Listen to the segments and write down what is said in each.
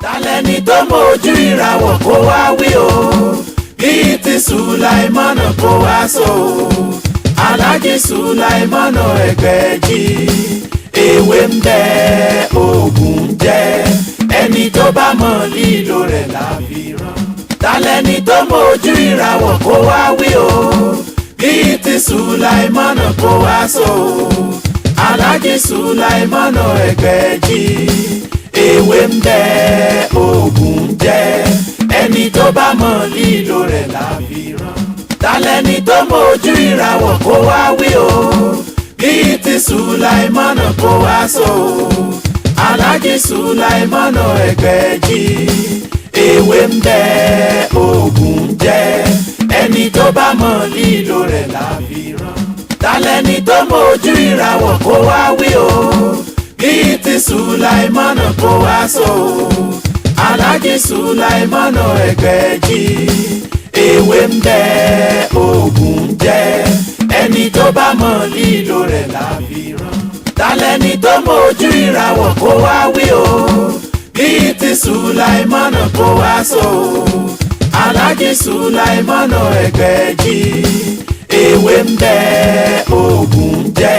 Talẹ́ni tó mójú ìràwọ̀ kó wá wí o, bíi ti Sùláìmọ́nà kó wá sọ o. Aláàjì Sùláìmọ́nà Ẹgbẹ̀jì, ewé ń bẹ, oògùn ń jẹ, ẹni tó bá mọ lílo rẹ̀ láfi rán. Talẹ́ni tó mójú ìràwọ̀ kó wá wí o, bíi ti Sùláìmọ́nà kó wá sọ o. Aláàjì Sùláìmọ́nà Ẹgbẹ̀jì, ewé ń bẹ, oògùn ń jẹ, ẹni tó bá mọ lílo rẹ̀ láfi rán. Talẹ́ni tó mójú ìràwọ̀ kó wá wí o, bíi ti Sùláìmọ́nà kó wá sọ o. Aláàjì Sùláìmọ́nà Ẹgbẹ̀jì, ewé ń bẹ, oògùn ń jẹ, ẹni tó bá mọ lílo rẹ̀ láfi rán. Talẹ́ni tó mójú ìràwọ̀ kó wá wí o, bíi ti Sùláìmọ́nà kó wá sọ o. Aláàjì Sùláìmọ́nà Ẹgbẹ̀jì, ewé ń bẹ, oògùn ń jẹ, ẹni tó bá mọ lílo rẹ̀ láfi rán. Talẹ́ni tó mójú ìràwọ̀ kó wá wí o, bíi ti Sùláìmọ́nà kó wá sọ o. Aláàjì Sùláìmọ́nà Ẹgbẹ̀jì, ewé ń bẹ, oògùn ń jẹ,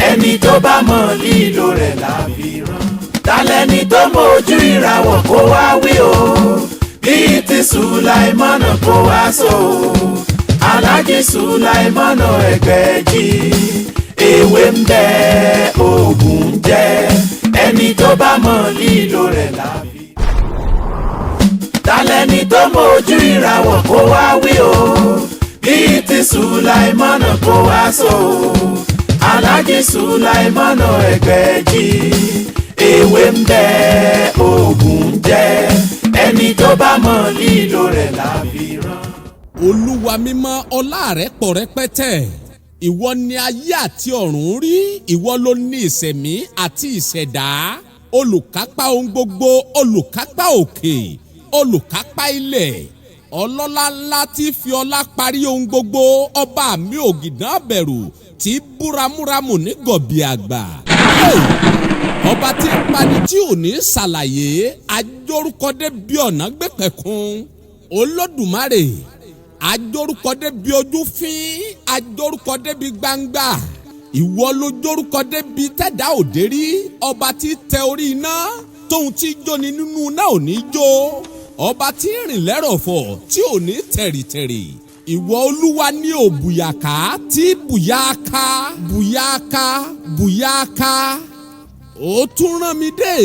ẹni tó bá mọ lílo rẹ̀ láfi rán. Talẹ́ni tó mójú ìràwọ̀ kó wá wí o, bíi ti Sùláìmọ́nà kó wá sọ o. Aláàjì Sùláìmọ́nà Ẹgbẹ̀jì, ewé ń bẹ, oògùn ń jẹ, ẹni tó bá mọ lílo rẹ̀ láfi. Talẹ́ni tó mójú ìràwọ̀ kó wá wí o, bíi ti Sùláìmọ́nà kó wá sọ o. Aláàjì Sùláìmọ́nà Ẹgbẹ̀jì, ewé ń bẹ, oògùn ń jẹ, ẹni tó bá mọ lílo rẹ̀ láfi rán. Olúwa mímọ́, ọlá rẹ̀ pọ̀ rẹpẹtẹ. Ìwọ ni ayé àti ọ̀run rí, ìwọ ló ní ìṣẹ̀mí àti ìṣẹ̀dá, olùkápá ohun gbogbo, olùkápá òkè, olùkápá ilẹ̀, ọlọ́lá ńlá tí fi ọlá parí ohun gbogbo, ọba mi ògìdán bẹ̀rù tí búramúramù ní gọ̀bì àgbà. Hey! Ọba tí ń pani tí ò ní ṣàlàyé, ajórúkọdé bí ọ̀nà gbẹ̀pẹ̀kun, Olódùmarè, ajórúkọdé bí ojú fín, ajórúkọdé bí gbangba, ìwọ ló jórúkọdé bí tẹ̀dá òde rí, ọba tí tẹ orí iná tóun tí jóni nínú iná ò ní jó, ọba tí rìn lẹ́rọ̀fọ̀ tí ò ní tẹ̀rìtẹ̀rì. Ìwọ Olúwa ní òbùyàká tí bùyàká bùyàká bùyàká. Ó tún rán mi dé,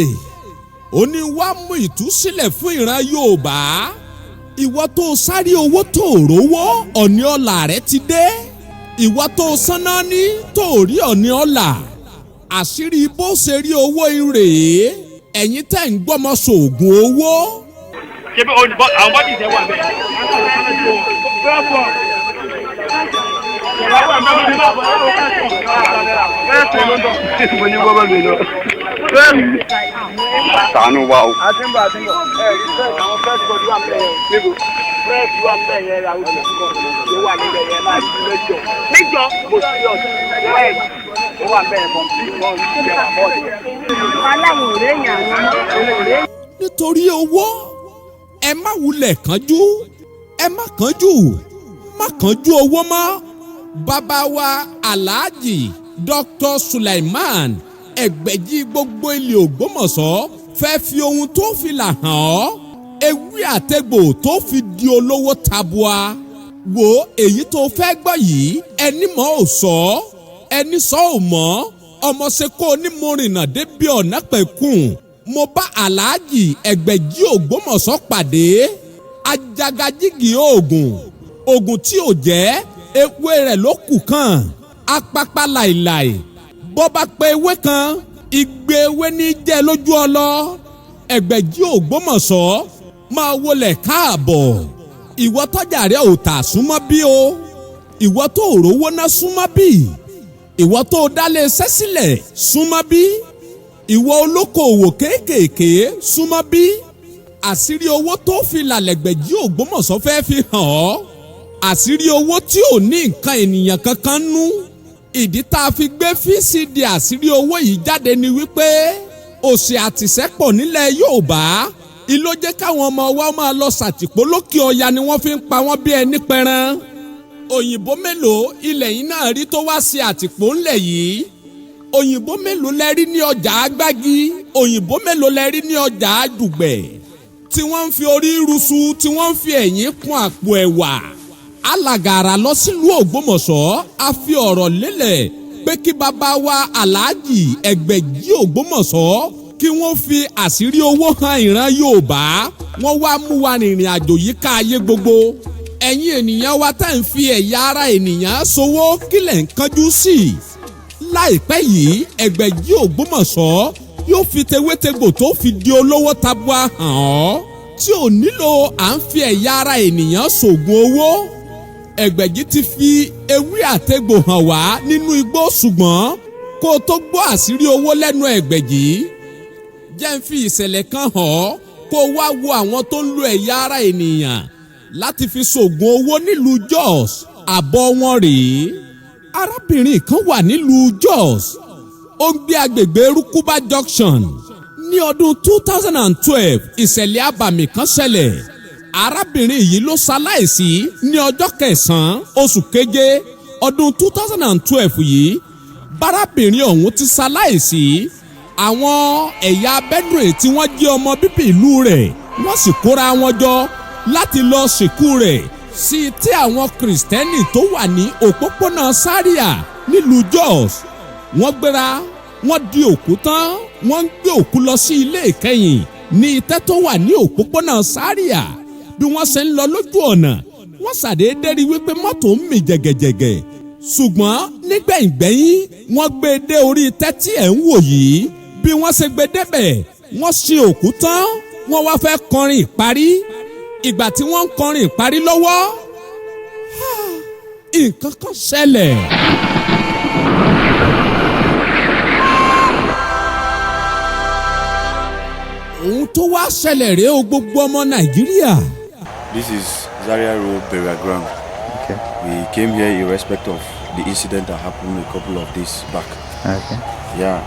ó ní wá mú ìtúsílẹ̀ fún ìran Yorùbá. Ìwọ tó sáré owó tó rówó, ọ̀ní ọ̀la rẹ ti dé. Ìwọ tó sanná ní tó rí ọ̀ní ọ̀la, àṣírí bó ṣe rí owó ire. Ẹ̀yin tẹ̀ ń gbọ́mọ sóògùn owó. Ṣé bí àwọn bọ́dì ìṣẹ́ wà bẹ́ẹ̀. Ṣàánú wa o. Àtúnbọ̀ àtúnbọ̀ ẹ rí fresh, àwọn fresh god wà mbẹ yẹn. Níbo fresh wà mbẹ yẹn? Ra oṣù tó wà níbẹ̀ yẹn máa rí mẹ́jọ mẹ́jọ. Mo serious, fresh ó wà mbẹ yẹn, complete one jẹ àmọ́. Aláwọ̀ òré yàn, àwọn òré. Nítorí owó, ẹ má wulẹ̀ kánjú, ẹ má kánjú, má kánjú owó mọ́. Bàbá wa Alhaji Dr. Sulaiman Ẹgbẹ̀jì gbogbo ilé Ògbómọ̀ṣọ́ fẹ́ fi ohun tó fi là hàn ọ́, ewé àtẹ̀gbò tó fi di olówó tabua. Wo èyí tó fẹ́ gbọ́ yìí, ẹni mọ̀ ò sọ, ẹni sọ ò mọ̀. Ọmọ ṣe kó onímọ̀rìnà débi ọ̀nà pẹ̀kun. Mo bá Aláàjì Ẹgbẹ̀jì Ògbómọ̀ṣọ́ pàdé, ajagajigi oògùn, oògùn tí ò jẹ́ ewé rẹ̀ ló kù kàn apapa láìláì. Bọ́ bá pé ewé kan, igbe ewé ní jẹ́ lójú ọlọ. Ẹgbẹ̀jì Ògbómọ̀ṣọ́, máa wọlé káàbọ̀. Ìwọ tọ́jà rẹ ò tà, súnmọ́ bí o. Ìwọ tó rówó ná, súnmọ́ bí. Ìwọ tó dálé iṣẹ́ sílẹ̀, súnmọ́ bí. Ìwọ olókoòwò kéékèèké, súnmọ́ bí. Àṣírí owó tó fi làlẹ̀gbẹ̀jì Ògbómọ̀ṣọ́ fẹ́ fi hàn ọ́, àṣírí owó tí ò ní nǹkan ènìyàn kankan nú. Ìdí tá a fi gbé fíìsì àṣírí owó yìí jáde ni wípé òṣì àtìṣẹ́ pọ̀ nílẹ̀ Yorùbá. Ìló jẹ́ káwọn ọmọ wa máa lọ sàtìpó lókè ọya ni wọ́n fi ń pa wọ́n bí ẹni pẹran. Òyìnbó mélòó ilẹ̀ yìí náà rí tó wá sí àtìpó ńlẹ̀ yìí? Òyìnbó mélòó lẹ rí ní ọjà Agbági? Òyìnbó mélòó lẹ rí ní ọjà Àdùgbẹ̀ tí wọ́n ń fi orí rusu, tí wọ́n ń fi ẹ̀yìn kún àpò ẹ̀wà? Alàgàrà lọ sílùú Ògbómọ̀ṣọ́, a fi ọ̀rọ̀ lélẹ̀ pé kí bàbá wa Aláàjì Ẹgbẹ̀jì Ògbómọ̀ṣọ́ kí wọ́n fi àṣírí owó hàn ìran Yorùbá. Wọ́n wá mú wa rìnrìn àjò yìí ká ayé gbogbo. Ẹ̀yin ènìyàn wa tá ń fi ẹ̀yà ara ènìyàn ṣòwò, kílẹ̀ ń kánjú sí i? Láìpẹ́ yìí, Ẹgbẹ̀jì Ògbómọ̀ṣọ́ yóò fi tewétegbò tó fi di olówó tabua hàn ọ́, tí ò nílò à ń fi ẹ̀yà ara ènìyàn ṣògùn owó. Ẹgbẹ̀jì ti fi ewé àtegbò hàn wá nínú igbó, ṣùgbọ́n kó o tó gbọ́ àṣírí owó lẹ́nu Ẹgbẹ̀jì, jẹ́ ń fi ìṣẹ̀lẹ̀ kan hàn ọ́, kó o wá wo àwọn tó ń lo ẹ̀yà ara ènìyàn láti fi ṣògùn owó nílùú Jos. Àbọ̀ wọn rèé. Arábìnrin kan wà nílùú Jos, ó ń gbé agbègbè Rukuba Junction. Ní ọdún 2012, ìṣẹ̀lẹ̀ abàmì kan ṣẹlẹ̀. Arábìnrin yìí ló ṣaláìsí ní ọjọ́ kẹsàn-án oṣù keje ọdún 2012 yìí. Bárábìnrin ọ̀hún ti ṣaláìsí, àwọn ẹ̀yà Benue tí wọ́n jẹ́ ọmọ bíbí ìlú rẹ̀, wọ́n sì kóra wọn jọ láti lọ sìnkú rẹ̀ sí tí àwọn Kìrìsìtẹ́nì tó wà ní òpópónà Zaria nílùú Jos. Wọ́n gbéra, wọ́n di òkú tán, wọ́n ń gbé òkú lọ sí ilé ìkẹyìn ní itẹ́ tó wà ní òpópónà Zaria. Bí wọ́n ṣe ń lọ lójú ọ̀nà, wọ́n ṣàdédé rí wípé mọ́tò ń mì jẹ̀gẹ̀jẹ̀gẹ̀, ṣùgbọ́n nígbẹ̀yìngbẹ̀yìn wọ́n gbé e dé orí itẹ́ tí ẹ̀ ń wò yìí. Bí wọ́n ṣe gbé débẹ̀, wọ́n sin òkú tán, wọ́n wá fẹ́ kọrin ìparí. Ìgbà tí wọ́n ń kọrin ìparí lọ́wọ́, nǹkan kan ṣẹlẹ̀. Ohun tó wá ṣẹlẹ̀ rèé o, gbogbo ọmọ Nàìjíríà. This is Zaria Road burial ground. Okay. We came here in respect of the incident that happened a couple of days back. Okay. Yeah.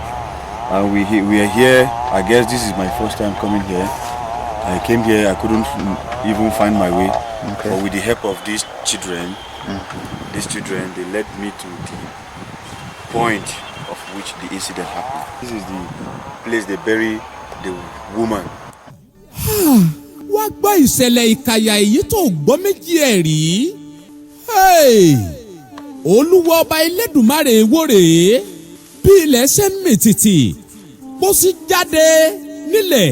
And we are here. I guess this is my first time coming here. I came here, I couldn't even find my way. Okay. But with the help of these children, they led me to the point of which the incident happened. This is the place they bury the woman. Wá gbọ́ ìṣẹ̀lẹ̀ ìkàyà èyí tó gbọ́ méjì ẹ̀ rí. Hey! Olúwa ọba Elédùmarè wò rèé, bí ilẹ̀ ṣe ń mì tìtì, pósí jáde nílẹ̀,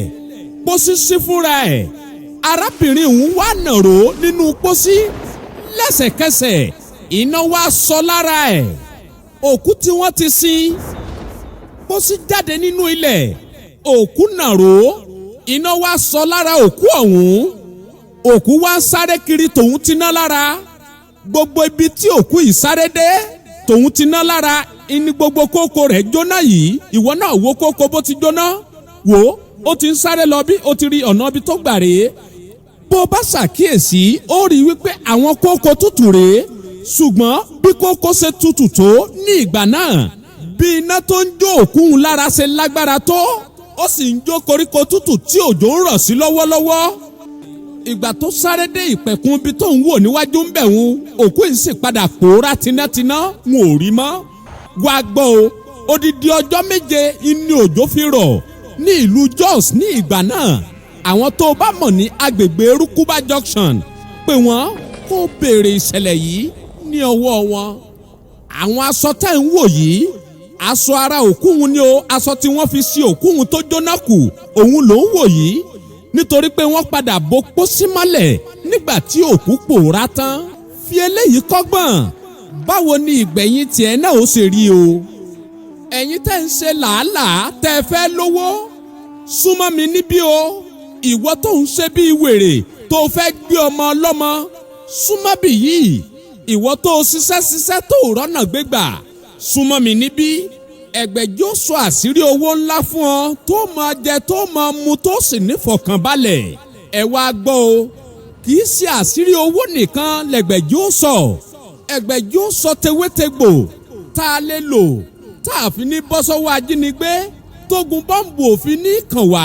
pósí sí fúnra ẹ̀. Arábìnrin òun wá nàró nínú pósí, lẹ́sẹ̀kẹsẹ̀ iná wá sọ lára ẹ̀. Òkú tí wọ́n ti sin, pósí jáde nínú ilẹ̀, òkú nàró, iná wá sọ lára òkú ọ̀hún. Òkú wá ń sáré kiri tòun ti ná lára. Gbogbo ibi tí òkú yìí sáré dé tòun ti ná lára ní gbogbo kókó rẹ̀ jóná yìí. Ìwọ náà wo kókó bó ti jóná. Wò ó, ti ń sáré lọ bí ó ti rí ọ̀nà ibi tó gbà rèé. Bó o bá ṣàkíyèsí, ó rí i wípé àwọn kókó tútù rèé, ṣùgbọ́n bí kókó ṣe tutù tó ní ìgbà náà, bí iná tó ń jó òkú ń lára ṣe lágbára tó, ó sì ń jó koríko tútù tí òjò ń rọ̀ sí lọ́wọ́lọ́wọ́. Ìgbà tó sáré dé ìpẹ̀kun ibi tó ń wò níwájú ń bẹ̀ ń, òkú yìí sì padà pòórá tinátiná, ń ò rí mọ́. Wá gbọ́ o, odidi ọjọ́ 7 ni òjò fi rọ̀ ní ìlú Jos ní ìgbà náà. Àwọn tó o bá mọ̀ ní agbègbè Rukuba Junction, pè wọ́n kó o béèrè ìṣẹ̀lẹ̀ yìí ní ọwọ́ wọn. Àwọn aṣọ tẹ́ ń wò yìí, aṣọ ara òkú òun ni o. Aṣọ tí wọ́n fi sí òkú òun tó jóná kù òun ló ń wò yìí, nítorí pé wọ́n padà bo pósí mọ́lẹ̀ nígbà tí òkú pòórá tán. Fi eléyìí kọ́gbọ́n, báwo ni ìgbẹ̀yìn tiẹ̀ náà ó ṣe rí o? Ẹ̀yin tẹ́ ń ṣe làálàá tẹ́ ẹ fẹ́ lówó, súnmọ́ mi níbí o. Ìwọ tó ń ṣe bíi wèrè tó fẹ́ gbé ọmọ ọlọ́mọ, súnmọ́ bì yìí. Ìwọ tó ṣiṣẹ́ ṣiṣẹ́ tó rọ́nà gbégbà, súnmọ́ mi níbí. Ẹgbẹ̀jọ́ sọ àṣírí owó ńlá fún ọ tó máa jẹ, tó máa mu, tó sì nífọ̀kànbalẹ̀. Ẹ wá gbọ́ o, kì í ṣe àṣírí owó nìkan lẹ́gbẹ̀jọ́ sọ. Ẹgbẹ̀jọ́ sọ tewétegbò tá a lè lò tá a fi ní bọ́ sọ́wọ́ ajínigbé. Tógun bọ́ǹbù òfin ní kàn wá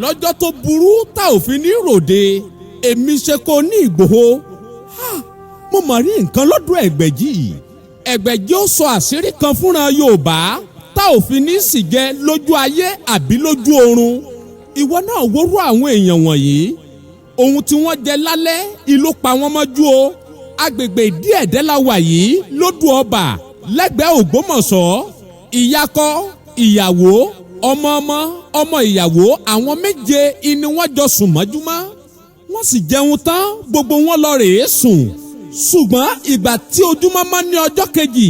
lọ́jọ́ tó burú tá òfin ní ròde. Èmi ṣe kó ní Ìgbòho. Mo mọ̀ rí nǹkan lọ́dọ̀ Ẹgbẹ̀jì. Ẹgbẹ̀jì ó sọ àṣírí kan fúnra Yorùbá tá òfin ní sì jẹ lójú ayé àbí lójú oorun. Ìwọ náà wóró àwọn èèyàn wọ̀nyí, ohun tí wọ́n jẹ lálẹ́ ìlú pa wọ́n mọ́jú o. Agbègbè díẹ̀dẹ́ la wà yìí lódò ọba lẹ́gbẹ̀ẹ́ Ògbómọ̀ṣọ́. Ìyàkọ́, ìyàwó, ọmọ ọmọ, ọmọ ìyàwó, àwọn méje ni wọ́n jọ sùn mọ́júmọ́. Wọ́n sì jẹun tán, gbogbo wọn lọ rèé sùn. Ṣùgbọ́n ìgbà tí ojúmọ́ mọ́ ní ọjọ́ kejì,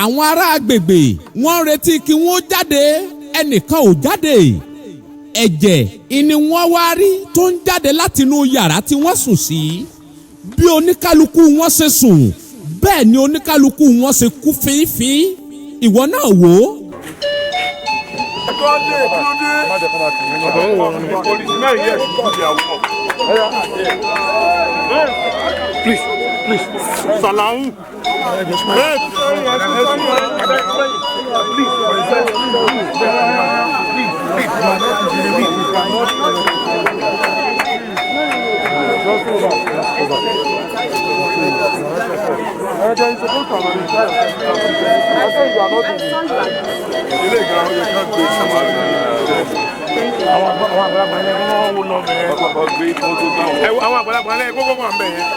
àwọn ará agbègbè wọ́n retí kí wọ́n jáde, ẹnìkan ò jáde. Ẹ̀jẹ̀ ìní wọ́n wá rí tó ń jáde látinú yàrá tí wọ́n sùn sí. Bí oníkálukú wọn ṣe sùn, bẹ́ẹ̀ ni oníkálukú wọn ṣe kú fínfín. Ìwọ náà wò ó. Please, please, Salahu. Àwọn àgbàlagbà lẹ́yìn kókó wà ń bẹ̀ yẹn.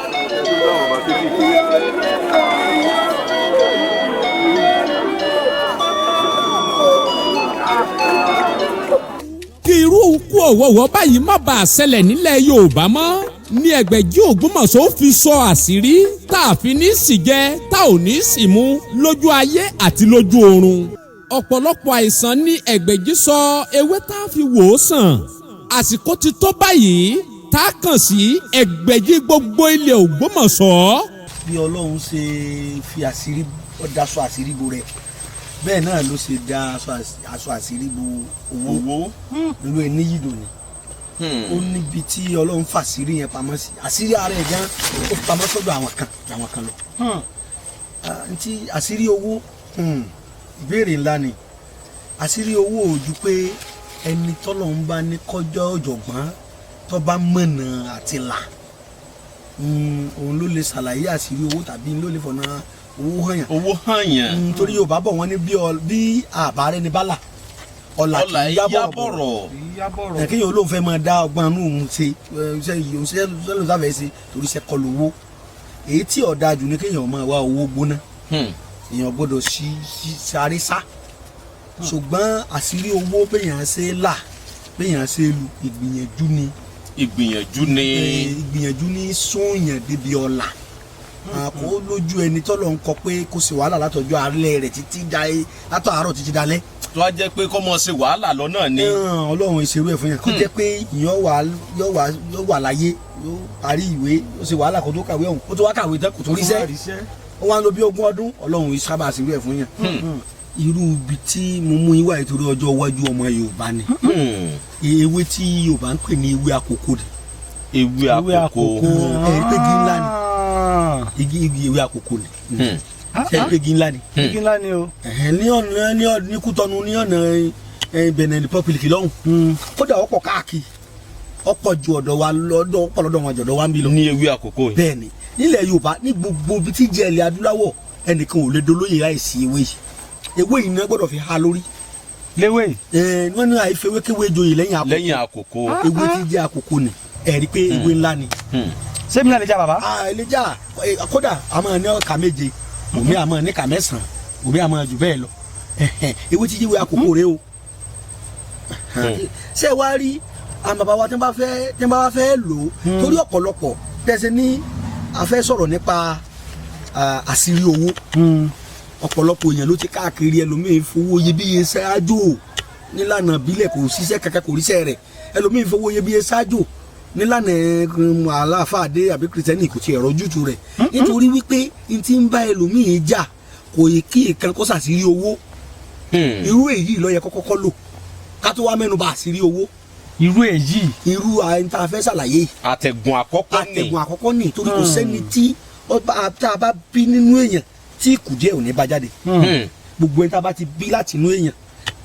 Kí irú ikú ọ̀wọ̀wọ́ báyìí má bàa ṣẹlẹ̀ nílẹ̀ Yorùbá mọ́ ní Ẹgbẹ̀jì Ògbómọ̀ṣọ́ fi sọ àṣírí tá a fi ní sì jẹ tá ò ní sì mú lójú ayé àti lójú oorun. Ọ̀pọ̀lọpọ̀ àìsàn ní Ẹgbẹ̀jì sọ ewé tá a fi wò ó sàn. Àsìkò ti tó báyìí tá a kàn sí Ẹgbẹ̀jì gbogbo ilẹ̀ Ògbómọ̀ṣọ́. Bí Ọlọ́run ṣe fi àṣírí daṣọ àṣírí bo rẹ̀, bẹ́ẹ̀ náà ló ṣe da aṣọ àṣírí bo owó ló ní yìí dòní. Ó níbi tí Ọlọ́run fàṣírí yẹn pamọ́ sí, àṣírí ara ẹ̀ gan ó fi pamọ́ sọ́dọ̀ àwọn kan àwọn kan lọ. Ntí àṣírí owó, ìbéèrè ńlá ni. Àṣírí owó ò ju pé ẹni tọ́lọ́run bá ní kọjọ́ ọ̀jọ̀gbọ́n tó bá mọ̀nà àti là, òun ló lè ṣàlàyé àṣírí owó tàbí ló lè fọ̀nà owó hàn yàn. Owó hàn yàn. Torí Yorùbá bọ̀ wọ́n ní bí àbárẹ́ ni bálà ọ̀là kì í yá bọ̀rọ̀. Kéèyàn olóhùn fẹ́ máa dá ọgbọ́n inú òun ṣe òun ṣe ló sáfẹ́ ṣe torí ṣe kọlu owó. Èyí tí ọ̀dà jù ni kéèyàn máa wá owó gbóná. Èèyàn gbọ́dọ̀ sáré sá. Ṣùgbọ́n àṣírí owó béèyàn ṣe là béèyàn ṣe lu ìgbìyànjú ni. Ìgbìyànjú ni. Ìgbìyànjú ni sóyàn débi ọ̀la. Kó lójú ẹni tọ́lọ̀ ń kọ pé kó ṣe wàhálà látọjọ́ alẹ́ rẹ̀ títí dalẹ́, látọ̀ àárọ̀ títí dalẹ́. Tó a jẹ́ pé kọ́ mọ̀ ṣe wàhálà lọ́nà ni. Ọlọ́run ìṣerú ẹ̀ fún yẹn kó jẹ́ pé ìyẹn wà láyé, yóò parí ìwé, yóò ṣe wàhálà kó tó kàwé ọ̀hún, kó tó wá kàwé tán kó tó ríṣẹ́, ó wá ń lo bí 20 ọdún. Ọlọ́run sábà ṣerú ẹ̀ fún yẹn. Irú ibi tí mo mú yín wá ìtorí ọjọ́ iwájú ọmọ Yorùbá ni. Ewé tí Yorùbá ń pè ní ewé àkókò ni. Ewé àkókò. Ẹ pé igi ńlá ni. Igi ewé àkókò ni. Ṣe pé igi ńlá ni. Igi ńlá ni o. Ní ọ̀nà ní Kútọ́nù ní ọ̀nà Benin Republic lọ́hùn. Kódà ọ̀pọ̀ káàkiri ọ̀pọ̀ ju ọ̀dọ̀ wa lọ́dọ̀ ọ̀pọ̀ lọ́dọ̀ wọn jọ̀dọ̀ wa ń bí lọ. Ní ewé àkókò yìí. Bẹ́ẹ̀ni, nílẹ̀ Yorùbá ní gbogbo ibi tí jẹ́ ilẹ̀ adúláwọ̀ ẹnìkan ò lè dolóyè láìsí ewé yìí. Ewé yìí náà gbọ́dọ̀ fi ha lórí. Léwé. Wọ́n ní àìfewékéwé joyè lẹ́yìn àkókò. Lẹ́yìn àkókò. Ewé tí jẹ́ àkókò ni ẹ̀rí pé ewé ńlá ni. Ṣé mi náà lè já bàbá? Lè já, kódà a máa ní ọkà méje, òmí a máa ní ọkà mẹ́sàn-án, òmí a máa jù bẹ́ẹ̀ lọ. Ewé tí jẹ́ ewé àkókò rẹ o. Ṣé wàá rí àwọn bàbá wa tí wọ́n bá fẹ́ lò ó torí ọ̀pọ̀lọpọ̀ tẹ̀sí ní a fẹ́ sọ̀rọ̀ nípa àṣírí owó. Ọ̀pọ̀lọpọ̀ èèyàn ló ti káàkiri, ẹlòmíín fowó iyebíye ṣáájú nílànà ìbílẹ̀ kò ṣiṣẹ́ kankan kò ríṣẹ́ rẹ̀, ẹlòmíín fowó iyebíye ṣáájú nílànà aláfàdé àbí kìrìsìtẹ́nì kò tiẹ̀ rọ́jútu rẹ̀ nítorí wípé n ti ń bá ẹlòmíín jà kò yẹ kí nǹkan kó ṣàṣírí owó. Irú èyí ló yẹ kọ́kọ́ lò ká tó wá mẹ́nu bà àṣírí owó. Irú èyí. Irú àyìn tá a fẹ́ ṣàlàyé. Àtẹ̀gùn àkọ́kọ́ ni. Àtẹ̀gùn àkọ́kọ́ ni torí kò sẹ́ni tí tá a bá bí nínú èèyàn tí kùdíẹ̀ ò ní bá jáde. Gbogbo ẹni tá a bá ti bí láti inú èèyàn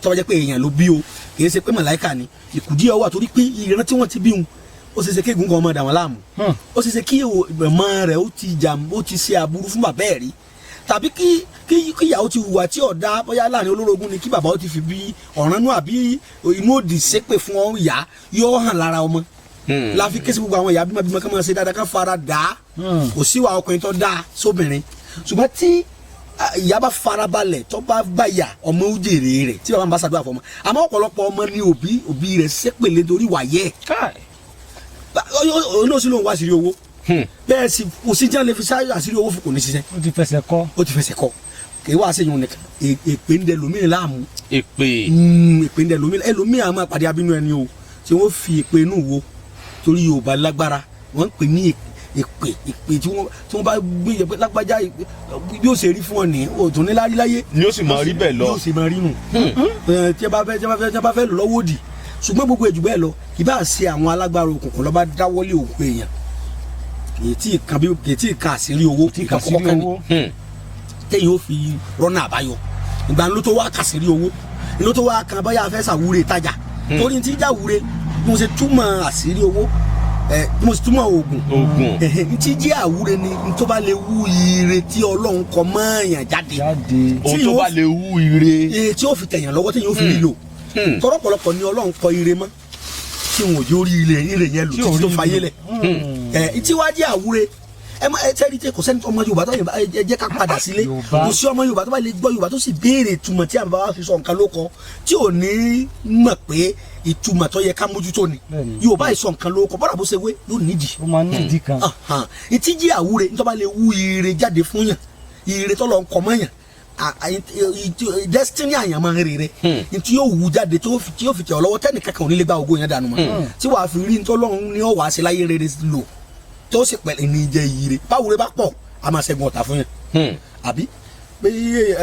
Tó bá jẹ́ pé èèyàn ló bí o, kì í ṣe pé màláìkà ni, ìkùdíẹ̀ wà torí pé ìran tí wọ́n ti bí wọn, ó ṣe ṣe kéegun kan ọmọ dà wọ́n láàmú, ó ṣe ṣe kí ọmọ rẹ̀ ó ti jà, ó ti ṣe aburú fún bàbá ẹ̀ rí, tàbí kí ìyàwó ti hùwà tí ọ̀dà, bóyá láàrin olórogún ni, kí bàbá ó ti fi bí ọ̀ránú àbí inú òdì ṣépè fún ọ ìyá, yóò hàn lára ọmọ. La fi ké sí gbogbo àwọn ìyá bímọ bímọ ká máa ṣe dáadáa, ká fara dà á. Kò síwà ọkùnrin tó dáa sóbìnrin, ṣùgbọ́n tí ìyá bá farabalẹ̀, tó bá báyà, ọmọ ó jèrè rẹ̀ tí bàbá ń bá ṣàdúrà fọmọ. Àmọ́ ọ̀pọ̀lọpọ̀ ọmọ ní òbí rẹ̀ ṣépèlé torí wàyẹ̀ olóòsì lòun wá àṣírí owó. Bẹ́ẹ̀ sì kò sí jẹ́ lè fi ṣáájú àṣírí owó fún, kò ní ṣiṣẹ́. Ó ti fẹsẹ̀ kọ́. Ó ti fẹsẹ̀ kọ́. Kì í wá ṣèyàn nìkan, èpè ń dẹ lómìnira láàmú. Èpè. Èpè ń dẹ lómìnira. Ẹlòmíì á máa pàdé abínú ẹni o, tí wọ́n fi èpè inú wo, torí Yorùbá lágbára, wọ́n ń pè ní èpè. Èpè tí wọ́n bá gbé yẹ pé lágbájá bí ó ṣe rí fún ọ ní òtún ní láyé ni ó sì máa rí bẹ́ẹ̀ lọ. Yóò sì máa rí nù. Tí a bá fẹ́ lò lọ́wọ́ òdì. Ṣùgbọ́n gbogbo èjù bẹ́ẹ̀ lọ, kì bá ṣe àwọn alágbára òkùnkùn ló bá dáwọ́lé òkú èèyàn, kì í tí ì kan àṣírí owó, kì í kan kọ́kọ́ kan ní téèyàn ó fi rọ́nà àbáyọ. Ìgbà ló tó wá kàṣírí owó, ló tó wá kan bóyá fẹ́ ṣàwúre tajà, torí tí jáwúre mo ṣe túmọ̀ àṣírí owó, mo ṣe túmọ̀ oògùn. Tí jẹ́ àwúre ni n tó bá lè wú ire tí Ọlọ́run kọ mọ́ọ̀yàn jáde. Ohun tó bá lè wú ire tí ó fi tẹ̀yàn lọ́wọ́, téèyàn ó fi rí lò. Tọ́rọ̀pọ̀lọpọ̀ ni Ọlọ́run kọ ire mọ́ tí wọn ò yóò rí ire yẹn lò títí tó fayé lẹ̀. Tí wàá jẹ́ àwúre, ẹ má ẹ tẹ́rí tẹ́, kò sẹ́ni ọmọ Yorùbá tó ẹ jẹ́ ká padà sílé. Kò sí ọmọ Yorùbá tó bá lè gbọ́ Yorùbá tó sì béèrè ìtumọ̀ tí àwọn bàbá fi sọ nǹkan ló kọ, tí ò ní mọ̀ pé ìtumọ̀ tó yẹ ká mójútó ni. Yorùbá ìsọ nǹkan ló kọ, bọ́dà bó ṣe wé yóò nídìí. Ó máa nídìí kan. Ìtí jẹ́ àwúre ní tó bá lè wú ire jáde fún yàn, ire tó lọ ń kọ mọ́ yàn, destiny àyàn máa ń rere ntí yóò wú jáde tí yóò fi tẹ̀ ọ́ lọ́wọ́, tẹ́nì kankan ò ní lè gba ògo yẹn dànù mọ́, tí wàá fi rí ntọ́lọ́run ní ọ̀wá ṣe láyé rere lò, tó sì pẹ̀lẹ́ ní jẹ́ ire. Báwo rẹ bá pọ̀, a máa ṣẹ́gun ọ̀tá fún yẹn. Àbí pé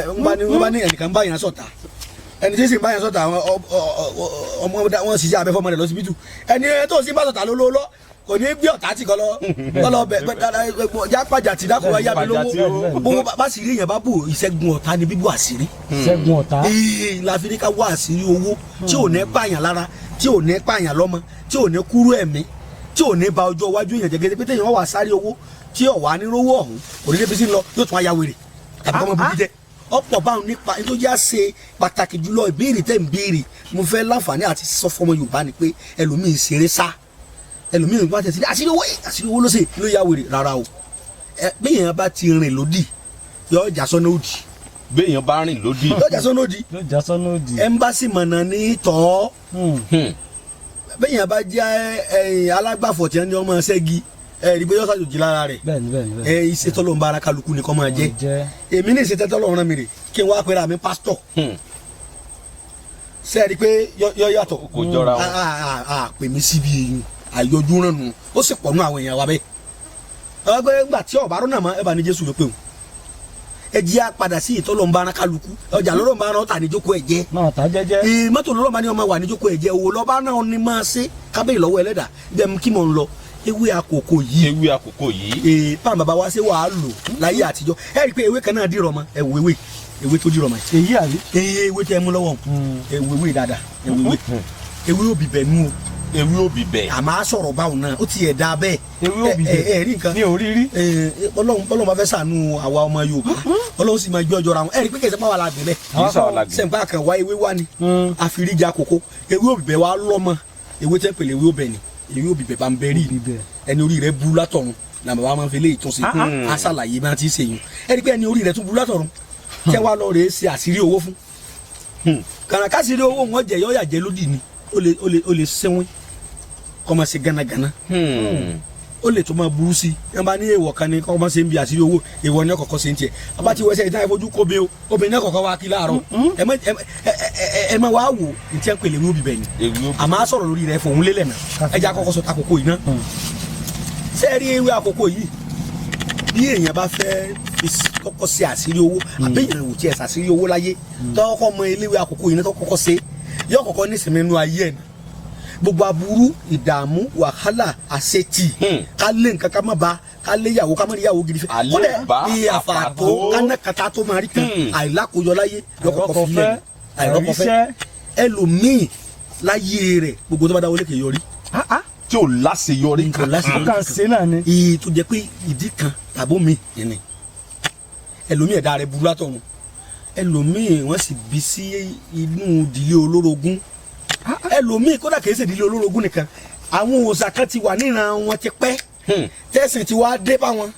wọ́n bá ní ẹnìkan bá yẹn sọ̀tà, ẹni tí sì ń bá yẹn sọ̀tà, ọmọ wọn sì jẹ́ abẹ́fọ́ ọmọ rẹ̀ lọ́sibítù, ẹni tó sì bá sọ̀tà ló lọ́ kò ní gbé ọ̀tá tì kọ́lọ́ kọ́lọ́ bẹ jápàjà tí dákọ̀ wá yá mi lówó. Bó bá sì rí èèyàn bá bò, ìṣẹ́gun ọ̀tá ni bíbú àṣírí. Ìṣẹ́gun ọ̀tá. Ee, la fi ní ká wá àṣírí owó tí ò ní pààyàn lára, tí ò ní pààyàn lọ́mọ, tí ò ní kúrú ẹ̀mí, tí ò ní ba ọjọ́ iwájú èèyàn jẹ́. Gẹ́gẹ́ pé téèyàn wà sáré owó tí ò wá ní rówó ọ̀hún, kò ní débi sí lọ, yóò tún á ya wèrè tàbí kọ́mọ bíbí jẹ́. Ọ̀pọ̀ báwọn nípa nítorí á ṣe pàtàkì jùlọ. Ìbéèrè tẹ́ ń béèrè, mo fẹ́ láǹfààní àti sọ fọmọ Yorùbá ni pé ẹlòmíì ṣeré sá, ẹlòmíì bá tẹ̀sí àṣírí owó, àṣírí owó ló ṣe ló ya wèrè. Rárá o, béèyàn bá ti rìn lódì, yóò já sọ́nà òdì. Béèyàn bá rìn lódì, yóò já sọ́nà òdì. Yóò já sọ́nà òdì. Ẹ̀ńbásì mọ̀nà ní tọ́. Béèyàn bá jẹ́ alágbàfọ̀ tí wọ́n ní ọmọ ṣẹ́gi, ẹ rí i pé yóò ṣàjòjì lára rẹ̀. Ẹ iṣẹ́ tọ́lọ́ ń bá ara kálukú ni kọ́ máa jẹ́. Èmi ní ìṣe tọ́lọ́ rán mi rè kí n wá pera mi pásítọ̀. Ṣé ẹ rí i pé yọ yàtọ̀? Kò jọra wọn. Pè mí síbi èyí àyọjú rán nu, ó sì pọ̀ nú àwọn èèyàn wa bẹ́ẹ̀. Ọgbẹ́ ńgbà tí ọ̀bá rọ́nà mọ́, ẹ bá ní Jésù ló pé òun. Ẹ jí á padà sí ìtọ́lọ̀ ń bá ara kálukú. Ọjà lọ́rọ̀ ń bá ara ọ̀tà níjókòó ẹ̀ jẹ́. Máa ta jẹ́jẹ́. Mọ́tò lọ́rọ̀ bá ní ọmọ wà níjókòó ẹ̀ jẹ́. Owó lọ́ba náà ni máa ṣe kábẹ́yì lọ́wọ́ ẹlẹ́dà. Bẹ́ẹ̀ kí mò ń lọ ewé àkókò yìí. Ewé àkókò yìí. Pàm bàbá wa ṣe wàá lò láyé àtijọ́. Ẹ rí i pé ewé kan náà dìrọ̀ mọ́. Ẹ wo ewé, ewé tó dìrọ̀ mọ́. Èyí àbí. Ewé tẹ mú lọ́wọ́, ẹ wo ewé dáadáa, ẹ wo ewé. Ewé òbí bẹ̀ nú o. Ewé òbí bẹ̀. Àmọ́ a sọ̀rọ̀ báwọn náà, ó ti ẹ̀ dáa bẹ́ẹ̀. Ewé òbí bẹ̀. Ẹ rí nǹkan. Mi ò rí rí. Ọlọ́run bá fẹ́ ṣàánú àwa ọmọ Yorùbá, Ọlọ́run sì máa gbé ọjọ́ ra wọn. Ẹ rí pé kẹsàn-án pàwọn alágbè bẹ́ẹ̀. Sẹ̀ǹpá kan wá ewé wá ni. Àfiríjà kòkó. Ewé òbí bẹ̀ wá lọ́mọ. Ewé tẹ́ pèlè ewé òbẹ̀ ni. Ewé òbí bẹ̀ bá ń bẹ rí. Ẹni orí rẹ̀ bu látọ̀run la bàbá máa ń fi léyìí tún sí. A ṣàlàyé bá ti ṣe yun. Ẹ rí pé ẹni orí rẹ̀ tún bu látọ̀run. Tẹ́ wá lọ rèé ṣe àṣírí owó fún. Kàràkásírí owó wọn jẹ yọ yàjẹ lódì ni. Ó lè sẹ́wọ́n kọ́ máa ṣe gánagànà. Ó lè tó máa burú sí i. Ẹ bá ní èèwọ̀ kan ní kọ́ máa ṣe ń bi àṣírí owó, èèwọ̀ ní ọkọ̀ọ̀kọ̀ ṣe ń tiẹ̀. Bàbá ti wẹsẹ̀ ìtàn ìfojú kó bí o, obìnrin náà kọ̀ọ̀kan wá kí láàárọ̀. Ẹ má wá wò ní tí ẹ ń pèlè ewé òbí bẹ̀ ni. Àmọ́ á sọ̀rọ̀ lórí rẹ̀ fòun lélẹ̀ náà. Ẹ jẹ́ àkọ́kọ́ sọ takoko yìí náà. Ṣé ẹ rí ewé àkókò yìí? Bí èèyàn bá fẹ́ fi kọ́kọ́ ṣe àṣírí owó, àbí èèyàn ò tiẹ̀ ṣàṣírí owó láyé, tọ́kọ́ mọ eléwé àkókò yìí náà tó kọ́kọ́ ṣe, yóò kọ́kọ́ ní ìsinmi nínú ayé ẹ̀. Gbogbo aburú, ìdààmú, wàhálà, àṣetì, ká lé nǹkan ká má ba, ká lé ìyàwó ká má rí ìyàwó gidi fẹ́, kódà ìyàfà tó ká ná kata tó máa rí kan, àìlákòjọ láyé yóò kọ́kọ́ fi lẹ̀, àìrọ́kọ̀fẹ́. Ẹlòmíì láyé rẹ̀ gbogbo tó bá dáwọ́lé kì í yọrí. Tí ò láṣeyọrí kan. Kàn ṣe náà ni. Ìyí tó jẹ́ pé ìdí kan tàbó mi ni ẹlòmíì ẹ̀dá rẹ̀ burú látọ̀run. Ẹlòmíì wọ́n sì bí sí inú ìdílé olórogún. Ẹlòmíì kódà kìí ṣe ìdílé olórogún nìkan, àwọn òòṣà kan ti wà níran wọn ti pẹ́, tẹ̀sìn ti wá dé bá wọn,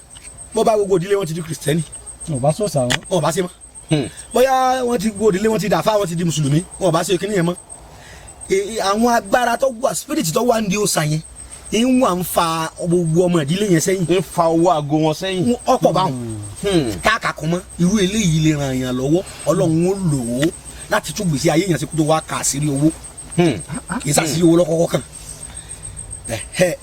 bó bá gbogbo ìdílé wọn ti di kìrìsìtẹ́nì. Wọn bá sọ̀sà wọn. Wọn bá ṣe mọ́. Bóyá wọn ti gbogbo ìdílé wọn ti dàáfà, wọn ti di mùsùlùmí, wọn bá ṣe kíní yẹn mọ́. Àwọn agbára tó wà, spirit tó wà ń di òòṣà yẹn ń wà ń fa gbogbo ọmọ ìdílé yẹn sẹ́yìn. Ń fa owó aago wọn sẹ́yìn. Ọ̀pọ̀ báwọn káàkà kún mọ́. Irú eléyìí lè ràn yàn lọ́wọ́, Ọlọ́run ó lò ó láti tún gbèsè ayé yẹn sí kó tó wá kà sírí owó. Kì í sàṣírí owó lọ́kọ́kọ́ kàn.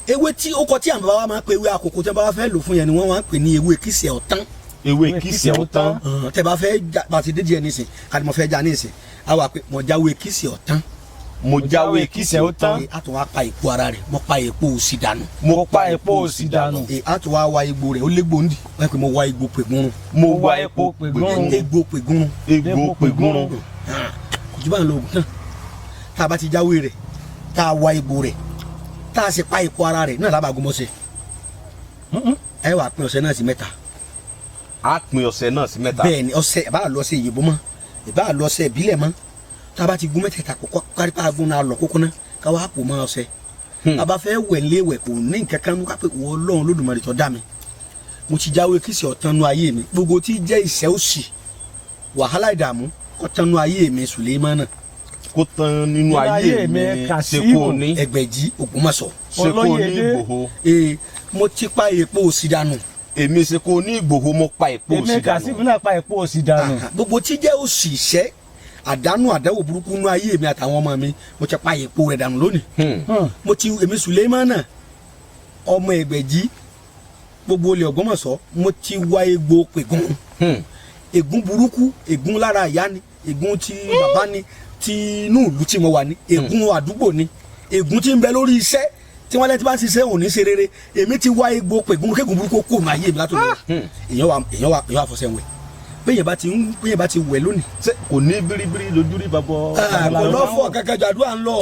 Ewé tí ó kọ tí àwọn bàbá wa máa ń pe ewé àkókò tí wọ́n bá fẹ́ lò fún yẹn ni wọ́n máa ń pè ní ewé kìsẹ̀ ọ̀tán. Ewé kìsẹ̀ ọ̀tán. Tẹ́ bá fẹ́ bá ti dédìí ẹ nísìn káni mo fẹ́ já nísìn, á wà pé mo jáwé kìsẹ̀ ọ̀tán. Mo jáwé kìsẹ̀ ọ̀tán. A tún wá pa èpo ara rẹ̀, mo pa èpo òsì dànù. Mo pa èpo òsì dànù. A tún wá wa egbò rẹ̀, ó légbò ndì. Wọ́n pè mo wa egbò pègúnrún. Mo wa epo pègúnrún. Egbò pègúnrún. Egbò pègúnrún. Kò jù bá ń lo oògùn náà. Tá a bá ti jáwé rẹ̀, tá a wa egbò rẹ̀, tá a sì pa èpo ara rẹ̀ náà lábàá gúnmọ́sẹ̀. Ẹ wàá pín ọṣẹ náà sí mẹ́ta. A pín ọṣẹ náà sí mẹ́ta. Bẹ́ẹ̀ni, ọṣẹ ìbá lọ ọṣẹ ìyèbó mọ́, ìbá lọ ọṣẹ ìbílẹ̀ mọ́. Tá a bá ti gún mẹ́tẹ̀ẹ̀ta kókó kárípà gún náà lọ kókó náà ká wá pò mọ́ ọṣẹ. A bá fẹ́ wẹ̀ léwẹ̀ kò ní nǹkan kan ká pé wọ́n Ọlọ́run Olódùmarè tó dá mi. Mo ti jáwé kìsì ọ̀tán nu ayé mi. Gbogbo tí jẹ́ ìṣẹ́ òṣì, wàhálà ìdààmú kó tán nu ayé mi Sùlẹ́mánà. Kó tán nínú ayé mi Ṣekoni. Ẹgbẹ̀jì Ògbómọ̀ṣọ́. Ṣekoni Ìgbòho. Mo ti pa èpo òṣì dànù. Èmi Ṣekoni Ìgbòho mo pa èpo òṣì dànù. Èmi Kàsímù náà pa èpo òṣì dànù. Gbogbo tí jẹ́ òṣì ìṣẹ́ àdánù àdáwò burúkú nú ayé mi àtàwọn ọmọ mi, mo ti pa èpo rẹ̀ dànù lónìí. Mo ti èmi Sùlẹ́mánà ọmọ Ẹgbẹ̀jì gbogbo olè Ògbómọ̀ṣọ́, mo ti wá egbò pègún. Ègún burúkú, ègún lára ìyá ni, ègún ti bàbá ni, ti inú ìlú tí mo wà ní, ègún àdúgbò ni, ègún tí ń bẹ lórí iṣẹ́ tí wọ́n lẹ́ni tí bá ń ṣiṣẹ́ òní ṣe rere. Èmi ti wá egbò pègún kégun burúkú kò ní ayé mi látòlú. Èèyàn wà fọṣẹ wẹ̀. Bẹ́ẹ̀ bá ti wẹ̀ lónìí. Ṣé kò ní biribiri lójú rí bàbọ̀? Kò lọ́fọ̀ kankan jàdúrà ń lọ.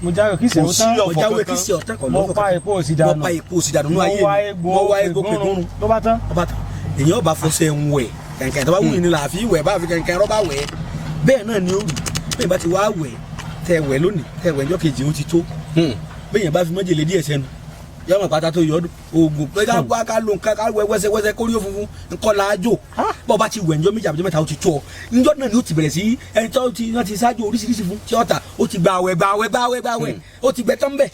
Mo jáwé kìsì ọ̀tán. Mo jáwé kìsì ọ̀tán. Mo pa èpo òsì dànù. Mo pa èpo òsì dànù nínú ayé mi. Mo wá egbò pègúnrún. Ló bá tán. Ló bá tán. Èèyàn bá fọṣẹ ń wẹ̀ kẹ̀kẹ́ tó bá wù ní làáfi wẹ̀ bá fi kẹ̀kẹ́ rọ́bà wẹ̀. Bẹ́ẹ̀ náà ni ó rù. Bẹ́ẹ̀ bá ti wá wẹ̀ tẹ wẹ̀ lónìí tẹ wẹ̀ ọjọ́ kejì ó ti tó. Bẹ́ẹ̀ bá fi májèlé díẹ̀ sẹ́nu yọmọ pátá tó yọdún oògùn pé ká wá ká lo nǹkan ká wẹ wẹsẹwẹsẹ kórí ó funfun nǹkan la jò bọ́ bá ti wẹ̀ njọ́ méjì àbíjọ́ mẹ́ta ó ti tó ọ njọ́ náà ni ó ti bẹ̀rẹ̀ sí ẹni tó ti wọ́n ti ṣáájú oríṣiríṣi fún tí ọ̀tà ó ti gba àwẹ̀ gba àwẹ̀ gba àwẹ̀ gba àwẹ̀ ó ti gbẹ tán bẹ́ẹ̀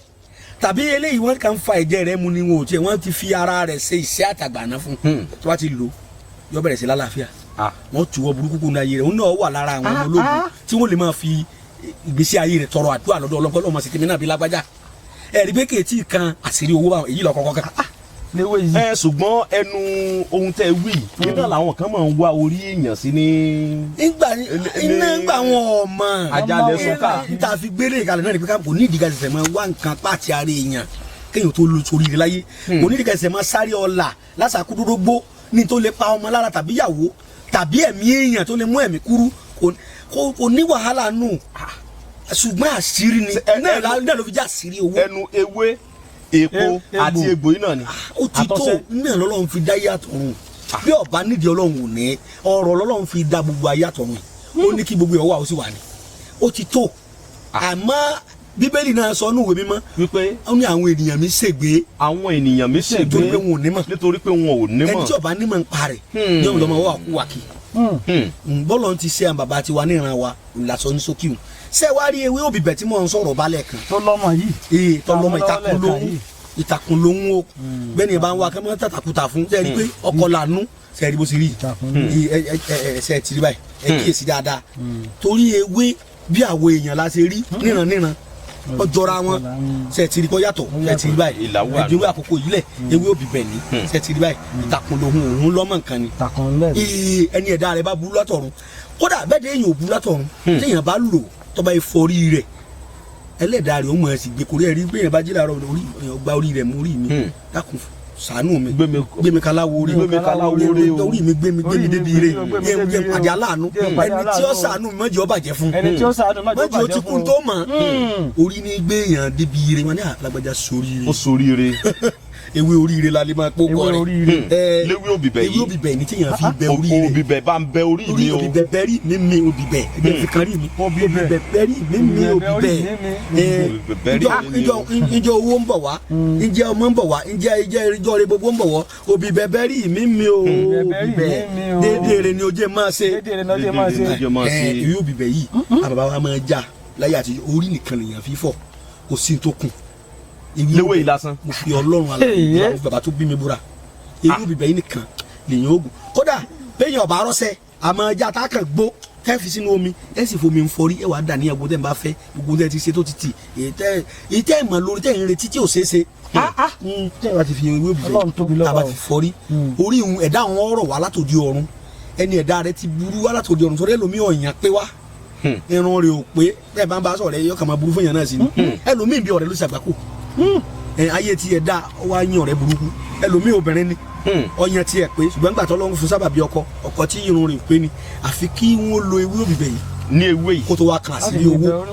tàbí eléyìí wọ́n kàn ń fa ẹ̀jẹ̀ rẹ̀ mu ni wọn ò tiẹ̀ wọ́n ti fi ara rẹ̀ ṣe iṣẹ́ àtàgbàná fún tó bá ti lò yọ bẹ̀rẹ̀ sí lálàáfíà wọ́n tu ọ burúkú kúnú ayé rẹ̀ òun náà wà lára àwọn ọmọ ológun tí wọ́n lè máa fi ìgbésí ayé rẹ̀ tọrọ àdúrà lọ́dọ̀ ọlọ́pàá ọmọ sì tèmi náà bí lágbájá ẹ̀rí pé kèétí kan àṣírí owó báwọn èyí lọ kọ́kọ́ kan. Ẹ ṣùgbọ́n ẹnu ohun tẹ́ wí nígbà làwọn kan máa ń wá orí èèyàn sí ní. iná ńgbà wọn ọmọ àjálẹ̀ sọ́kà. níta fi gbélé ìkàlẹ̀ náà ni pé kò ní ìdíga ṣẹ̀ṣẹ̀ máa wá nǹkan pàtì ara èèyàn kéèyàn tó lu sórí rẹ̀ láyé kò ní ìdíga ṣẹ̀ṣẹ̀ máa sáré ọlà lásàkúdórógbó ní tó lè pa ọmọ lára tàbí ìyàwó tàbí ẹ̀mí èèyàn tó lè mú ẹ̀mí kúrú kò ní wàhálà nù ṣùgbọ́n àṣírí ni náà ló fi jẹ́ àṣírí owó. Ẹnu ewé èpo àti egbò yìí náà ni. Ó ti tó náà lọ́lọ́run fi dá yàtọ̀ rùn bí ọba nídìí Ọlọ́run ò ní ọ̀rọ̀ lọ́lọ́run fi dá gbogbo ayé àtọ̀run ó ní kí gbogbo ìwà ó sì wà ní. Ó ti tó àmọ́ Bíbélì náà sọ ní ìwé mímọ́ wípé ó ní àwọn ènìyàn mi ṣègbé. Àwọn ènìyàn mi ṣègbé nítorí pé wọn ò nímọ̀. Nítorí pé wọn ò nímọ̀. Ẹni tí ọba nímọ̀ ń parẹ̀ ní ọ̀dọ́ ọmọ wa kú wa kí. Bọ́lọ̀ ti ṣe àwọn bàbá tiwa níran wa làṣọ ní sókè wọn. Ṣé wàá rí ewé òbíbẹ̀ tí mò ń sọ̀rọ̀ balẹ̀ kan. Tó lọ́mọ yìí. Ee tó lọ́mọ ìtakùn lóhùn ìtakùn lóhùn o bẹ́ẹ̀ ni bá ń wá kẹ́mọ́ tàtàkùtà fún ṣe rí pé ọkọ̀ lànú ṣe rí bó ṣe rí ẹ ṣe ti rí báyìí ẹ kíyèsí dáadáa torí ewé bí àwọ̀ èèyàn la ṣe rí níran níran ó jọra wọn ṣe ti rí kó yàtọ̀ ṣe ti rí báyìí ẹ̀dínwó àkókò yìí lẹ̀ ewé òbíbẹ̀ ní ṣe ti rí báyìí ìtakùn lóhùn òun lọ́mọ nǹkan ni ẹni ẹ̀dá rẹ̀ bá burú látọ̀run kódà bẹ́ẹ̀ dé èèyàn ò burú látọ̀run téèyàn bá lò tọ́ba ìfọ̀rí rẹ̀ ẹlẹ́dàá rẹ̀ ó mọ̀ ẹ́ sì gbé korí ẹ̀ rí bẹ́ẹ̀ bá jí làárọ̀ orí gba orí rẹ̀ mú orí mi dákun Ṣàánú mi, gbé mi kaláwo rí, Gbé mi kaláwo rí o. Orí mi, gbé mi, gbé mi débi ire, Orí mi, yẹn yẹn pàdé aláàánú, Jẹ́ pàdé ẹni tí ó aláàánú. ṣàánú mi, má jẹ́ ó bàjẹ́ fún, Ẹni tí ó ṣàánú, má jẹ́ ó má jẹ́ ó bàjẹ́ ti fún kún o. tó mọ̀. Orí ní gbé yàn débi ire. Wọn ní alágbájá sóríire. Ó soríire. Ewé oríire la lè máa kó kọ Ewé rẹ. oríire. Ẹ, Léwé òbíbẹ̀ ewé yìí. òbíbẹ̀ ní tí yàn fi bẹ oríire. Òbíbẹ̀ bá ń bẹ orí Orí mi o. òbíbẹ̀ bẹ́rí mi mi òbíbẹ̀, ẹgbẹ́ fi kan rí mi, òbíbẹ̀ bẹ́rí mi mi òbíbẹ̀. Ẹ, Òbíbẹ̀ bẹ́rí mi mi o. Ìjọ owó ń bọ̀ wá, ìjẹ ọmọ ń bọ̀ wá, ìjẹ ìjẹ ìjọ rẹ gbogbo ń bọ̀ wọ́. Òbíbẹ̀ bẹ́rí mi mi o, Òbíbẹ̀ òbíbẹ̀ bẹ́rí mi mi o. déédéé rẹ ni ojú ẹ máa ṣe. Déédéé rẹ ni ojú ẹ máa ṣe. Déédéé rẹ ni ojú ẹ máa ṣe. Ẹ, ìwé òbíbẹ̀ yìí, àbàbà wa máa já láyé àti orí nìkan lèèyàn fi fọ̀, kò sí ní tó kù. Léwé yìí lásán. Mo fi Ọlọ́run alààyè búra, bàbá tó bí mi búra, ewé òbíbẹ̀ yìí nìkan lèyàn oògùn. Kódà béèyàn ọba rọ́ṣẹ́, àmọ́ ẹja tá a kàn gbó tẹ́ fi sínú omi, ẹ sì fomi ń fọrí, ẹ wàá dà ní ẹgbẹ́ tẹ́ ń bá fẹ́. Gbogbo tẹ́ ti ṣe tó ti tì, èyí tẹ́ ẹ̀ mọ̀ lórí, tẹ́ ń retí tí ò ṣeé ṣe, tẹ́ ẹ bá ti fi ewé òbíbẹ̀ Ọlọ́run tóbi lọ́ba tá a bá o. ti fọrí orí ìhun, ẹ̀dá àwọn ọ̀rọ̀ wá látòdì ọ̀run. Ẹni ẹ̀dá rẹ ti burú wá látòdì ọ̀run, sọ̀rọ̀ ẹlòmíì ọ̀yàn pé wá, irun rẹ̀ ò pé, bẹ́ẹ̀ bá ń bá sọ̀rọ̀ ẹ yọ kàn máa burú fún yàn náà sí ni. Ẹlòmíì bí ọ̀rẹ́ ló ṣàgbákò ẹ, ayé tí ẹ dá ọ wá yín ọ̀rẹ́ burúkú. Ẹlòmíì obìnrin ni, ọyàn tí ẹ pé, ṣùgbọ́n nígbà tó lọ́n fún sábàbí ọkọ, ọkọ tí irun rẹ̀ pé ni, àfi kí wọ́n lo ewé òbíbẹ̀ yìí Ní ewé yìí. kó tó wá kàn sí owó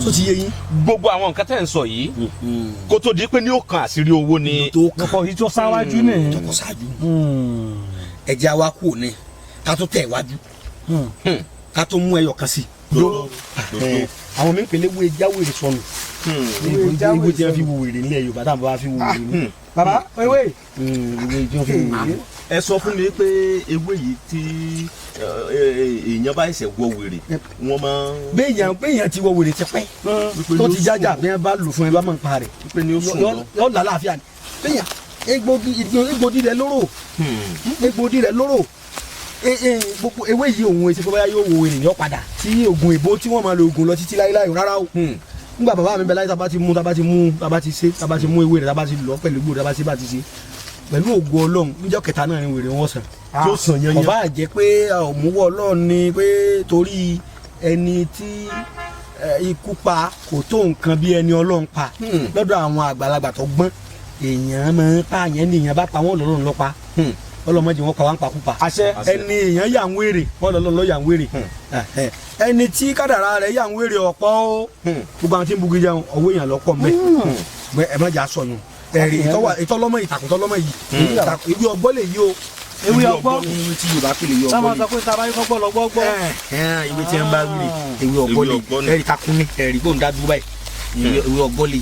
tó ti yé yín. Gbogbo àwọn nǹkan tẹ́ ń sọ yìí, kó tó di pé ní ó kan àṣírí owó ni. Tó kàn Ọkọ̀ yìí tó sáwájú nìyí. Tọkọ ṣáájú, ẹ̀jẹ̀ wa kú òní, ká tó tẹ̀ wájú, ká tó mú ẹyọ kan sí. Àwọn mi ń pèlè wo jáwèrè sọnù, ewé tí wọ́n fi wo wèrè nílẹ̀ Yorùbá, táwọn bá fi wo wèrè ní. Bàbá, ewé. Ewé tí wọ́n fi wo wèrè. Ẹ sọ fún mi pé ewé yìí tí èèyàn bá ẹsẹ̀ wọ wèrè, wọ́n máa ń. Béèyàn ti wọ wèrè tipẹ́ tó ti jájà, bí wọ́n bá lò fún ẹ, bá máa ń pa rẹ̀, Wípé ni ó sùn lọ. Yọ lálàáfíà ni. Béèyàn egbògi rẹ̀ lóró, egbògi rẹ̀ lóró. Gbogbo ewé yìí, òun èsì bóyá yóò wo ènìyàn padà tí oògùn èbó tí wọ́n máa lo oògùn lọ títí láéláé, rárá o. Nígbà bàbá mi bẹ láyé, tábà ti mú, tábà ti mú, tábà ti ṣe, tábà ti mú ewé rẹ̀, tábà ti lọ pẹ̀lú egbò rẹ̀, tábà ṣe bá ti ṣe pẹ̀lú ògo Ọlọ́run, níjọ́ kẹta náà ni wèrè wọn sàn. Tí ó sàn yanyan. Ọba jẹ́ pé òmùwọ́ Ọlọ́run ni, pé torí ẹni tí ikú pa kò tó nǹkan bí ẹni Ọlọ́run pa lọ́dọ̀ àwọn àgbàlagbà tó gbọ́n. Èèyàn máa ń pààyàn ní èèyàn bá pa wọ́n, lọ́rùn lọ́ pa. Ọlọ́mọdé wọn pa wá ń pakúpa. Àṣẹ. Ẹni èèyàn yà ń wèrè, wọn lọ́lọ́ lọ́ yà ń wèrè. Ẹni tí kádàrá rẹ̀ yà ń wèrè ọ̀pọ̀ o. Gbogbo àwọn tí ń bugi jẹun, ọwọ́ èèyàn lọ́pọ̀ mbẹ́. Ẹ má jà sọyún ẹ̀rì ìtọ́lọ́mọ, ìtàkùn tọ́lọ́mọ yìí, ìwé ọgbọ́n lè yí o. Ewé ọgbọ́n. Ìwé tí Yorùbá pè lè yí Sábà ọgbọ́n sọ pé sábà yín kọ́gbọ́ lọ gbọ́ gbọ́. lè ìwé tí wọ́n bá wíri, ìwé ọgbọ́n lè ẹ̀rì takun ní ẹ̀rì kó ń dá dúró báyìí. Ìwé ọgbọ́n lè,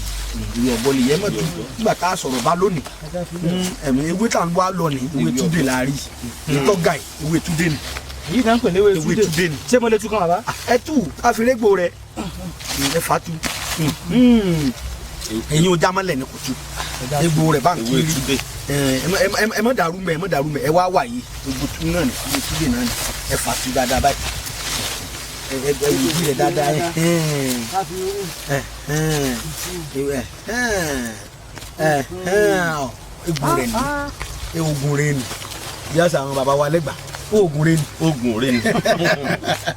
ìwé ọgbọ́n lè yẹ mọ́tò. Nígbà tá a sọ̀rọ̀ bá lónìí, ẹ̀mí ewé tá à ń wá lọ ní ewé túdé la rí ìtọ́gà yìí, ewé túdé ni. Yìí náà ń pè léwé Ewé túdé ni. Ṣé mo lè tú kan, bàbá? Ẹ tú àfirégbò rẹ, ẹ fà tú. Ẹ̀yin ò jámọ́lẹ̀ ní kò tú egbò rẹ̀ bá ń Ewé kiri. túdé. Ẹ má dàrú mẹ́, ẹ má dàrú mẹ́. Ẹ wá wà yìí, egbò tú náà ni, ewé túdé náà ni. Ẹ fà tú dáadáa báyìí, ẹ ẹ ẹ wù rẹ dáadáa. Ẹ ẹ ẹ ẹ egbò rẹ ni, oògùn rẹ ni. Bí àṣà àwọn bàbá wa lẹ́gbàá, oògùn rẹ ni. Oògùn rẹ ni.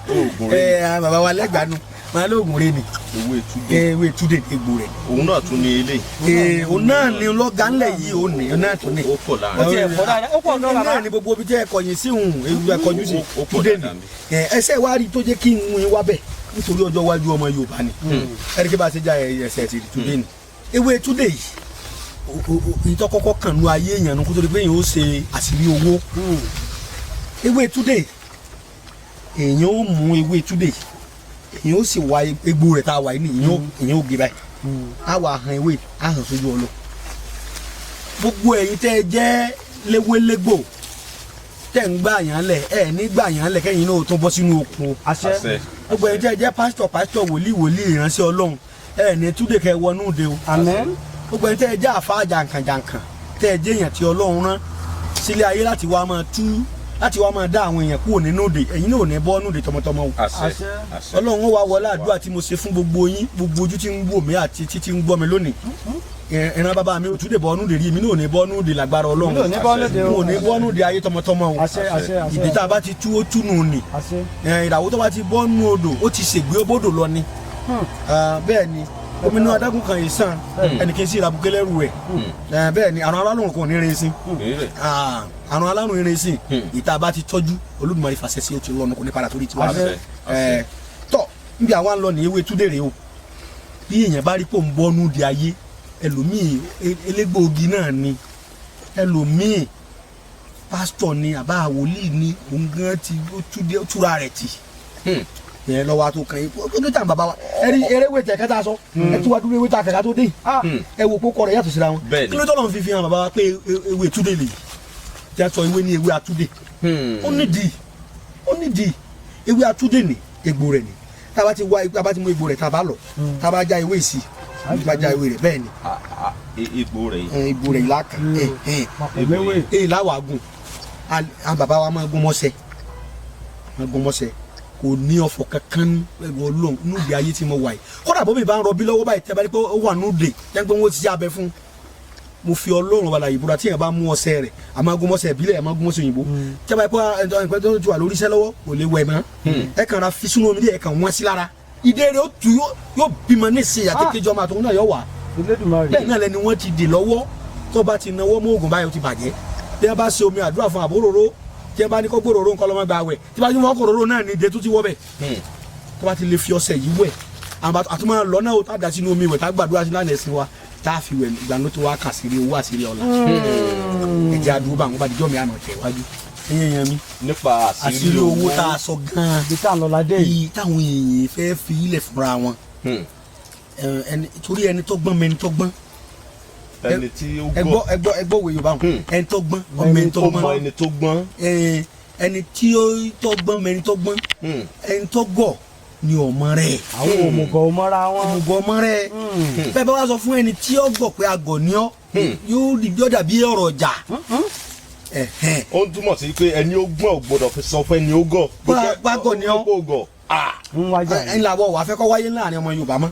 Oògùn rẹ ni. Ẹ, àwọn bàbá wa lẹ́gbàá nu máa lóògùn rẹ ni. Ewé túdé. Ewé túdé, egbò rẹ. Òun náà tún ní eléyìí. Ee, òun náà ni lọ́gà ńlẹ̀ yìí, òun ní òun náà tún ní. Ó pọ̀ láàrin. Ó tiẹ̀ pọ̀ dáadáa, ó pọ̀ gan, bàbá. Náà ni gbogbo ibi tí ẹ kọ̀yìn sí òun, ewu ẹ kọjú sí Ó pọ̀ túdé ni. dáadáa mi. Ẹ, ẹsẹ̀ wa rí tó jẹ́ kí n mú yín wá bẹ̀ nítorí ọjọ́ iwájú ọmọ Yorùbá ni. Ẹni kí bá a ṣe já ẹsẹ̀ ti túdé ni. Ewé túdé yìí, ìtọ́kọ́kọ́ kàn nú ayé èèyàn nu kó tó di pé èèyàn ó ṣe àṣírí owó. Ewé túdé, èèyàn ó mú ewé túdé, èèyàn ó sì wá egbò rẹ̀ tá a wà yìí ní, èèyàn ó gé báyìí, á wà hàn ewé, á hàn sójú ọlọ. Gbogbo ẹ̀yin tẹ́ ẹ jẹ́ léwélégbò tẹ́ ń gbà yàn lẹ̀, ẹ ní gbà yàn lẹ̀ kẹ́yìn náà ó tún bọ́ sínú okun o. Àṣẹ. Gbogbo ẹ̀yin tẹ́ ẹ jẹ́ pásítọ̀, pásítọ̀, wòlíì, wòlíì, ìránṣẹ́ Ọlọ́run, ẹ ní túdè kẹ́ wọnú òde o. Àmín. Gbogbo ẹ̀yin tẹ́ ẹ jẹ́ àfáà jàǹkànjàǹkàn, tẹ́ ẹ jẹ́ èèyàn tí Ọlọ́run rán sílé ayé láti wá máa tú, láti wá máa dá àwọn èèyàn kúrò nínú òde, ẹ̀yin náà ò ní bọ́ nínú òde tọmọtọmọ o. Àṣẹ. Àṣẹ. Ọlọ́run ó wá wọlé àdúrà tí mo ṣe fún gbogbo yín, gbogbo ojú tí ń wò mí àti tí ń gbọ́ mi lónìí. Ìran bàbá mi ò tún lè bọ́ nínú òde rí, èmi náà ò ní bọ́ nínú òde lágbára Ọlọ́run. Èmi náà ò ní bọ́ nínú òde o. N ò ní bọ́ nínú òde ayé tọmọtọmọ o. Àṣẹ, àṣẹ, àṣẹ. Ìdí tá a bá ti tú, ó túnú nì. Àṣẹ. Ìràwọ̀ tó bá ti bọ́ nínú odò, ó ti ṣègbè ó bódò lọ ni. Ah, bẹ́ẹ̀ ni. Omi inú adágún kan yìí sàn, ẹnì kì í sí ìrabùkẹ́ lẹ́rù rẹ̀. Bẹ́ẹ̀ ni àrùn alárùn kò ní rin sí, àrùn alárùn irin sí. Ìta bá ti tọ́jú, Olódùmarè fàṣẹ sí, ó ti lọ́nu, kò ní padà torí tiwa. Tọ́ níbi àwa ń lọ ní ewé túdèrè o. Bí èèyàn bá rí pò ń bọ́nú di ayé ẹlòmíì, elégbòogi náà ni ẹlòmíì, pásítọ̀ ni àbá wòlíì ni, òun gan ti ó túra rẹ̀ tì yẹn lọ́wọ́ àtò kàn yín kó tó tàn bàbá wa. Ẹni eréwé tẹ̀ kẹta sọ, ẹ tí wàá dúró ewé tà kẹta tó dé, ẹ wo kó kọ rẹ̀ yàtọ̀ síra wọn. Kí ló tọ́lọ̀ fi hàn bàbá wa pé ewé túdé lè tí a sọ ewé ní ewé àtúndé? Ó nídìí, ó nídìí. Ewé àtúndé ni egbò rẹ̀ ni. Tá a bá ti wá, tá a bá ti mú egbò rẹ̀, tá a bá lọ, tá a bá já ewé sí, tá a bá já ewé rẹ̀, bẹ́ẹ̀ ni. Egbò rẹ̀ yìí. Egbò rẹ̀ yìí lákàn ẹ láwàá gùn. Àwọn bàbá wa máa gún mọ́sẹ̀, máa gún mọ́sẹ̀, kò ní ọ̀fọ̀ kankan. Ẹ̀rù Ọlọ́run núde ayé tí mo wà yìí, kódà bómi bá ń rọbí lọ́wọ́ báyìí, tẹ́ bá rí pé ó wà núde tẹ́ pé wọ́n ti ṣe abẹ fún, mo fi Ọlọ́run wàlà ìbúra, tí yẹn bá mú ọṣẹ rẹ̀, àmọ́ gún mọ́ṣẹ ìbílẹ̀, àmọ́ gún mọ́ṣẹ òyìnbó, tẹ́ bá rí pé ẹ̀ńtọ́ tó ti wà lórí iṣẹ́ lọ́wọ́ kò lè wẹ̀ mọ́, ẹ kàn ra fi sínú omi díẹ̀, ẹ kàn wọ́n sí lára, ìdè rẹ̀ ó tu, yóò bímọ ní ìsìn àti kejì ọmọ àtòun náà yóò wà. Bẹ́ẹ̀ náà lẹni wọ́n ti dè lọ́wọ́, tó bá ti nawọ́ mọ́ oògùn báyìí, ó ti bàjẹ́. Bí wọ́n bá ṣe omi àdúrà fún àbóròró, tí ẹ bá ní kó gbòòrò nǹkan lọ́mọ gbà wẹ̀, tí bá ní wọ́n kòròrò náà ní ìdè tó ti wọ́ bẹ̀, tó bá ti lè fi ọṣẹ yìí wẹ̀, àtúmọ̀ lọ́nà ó tá a dà sínú omi wẹ̀, tá a gbàdúrà sí lánàá ẹ̀sìn wa, tá a fi wẹ̀, ìgbàanú tó wá kà sí rí owó àṣírí ọ̀la. Ẹ̀jẹ̀ àdúgbò bá àwọn bá dijọ́ mi àná tẹ̀ wájú ẹ̀yìn mi. Nípa àṣírí owó tá a sọ gan-an táwọn èèyàn fẹ́ fi ilẹ̀ fúnra wọn, torí ẹni tó gbọ́n mẹni tó gbọ́n, ẹni tí ó gbọ́, ẹgbọ́ ẹgbọ́ wo Yorùbá wọn, ẹni tó gbọ́n ọmọ ẹni tó gbọ́n, ẹni tó gbọ́n, ẹni tí ó tó gbọ́n mẹni tó gbọ́n, ẹni tó gọ̀ ni ọmọ rẹ̀. Àwọn òmùgọ̀ ọmọra wọn. Òmùgọ̀ ọmọ rẹ̀. Bẹ́ẹ̀ bá wá sọ fún ẹni tí ó gọ̀ pé agọ̀ ni ọ́, yóò dàbí ọ̀rọ̀ ọjà. Ó ń túmọ̀ sí pé ẹni ó gbọ́n ò gbọ́dọ̀ fi sọ fún ẹni ó gọ̀. Pàgọ̀ ni ọ́ ńlá wọ wàá fẹ́ kọ́ wáyé láàrin ọmọ Yorùbá mọ́.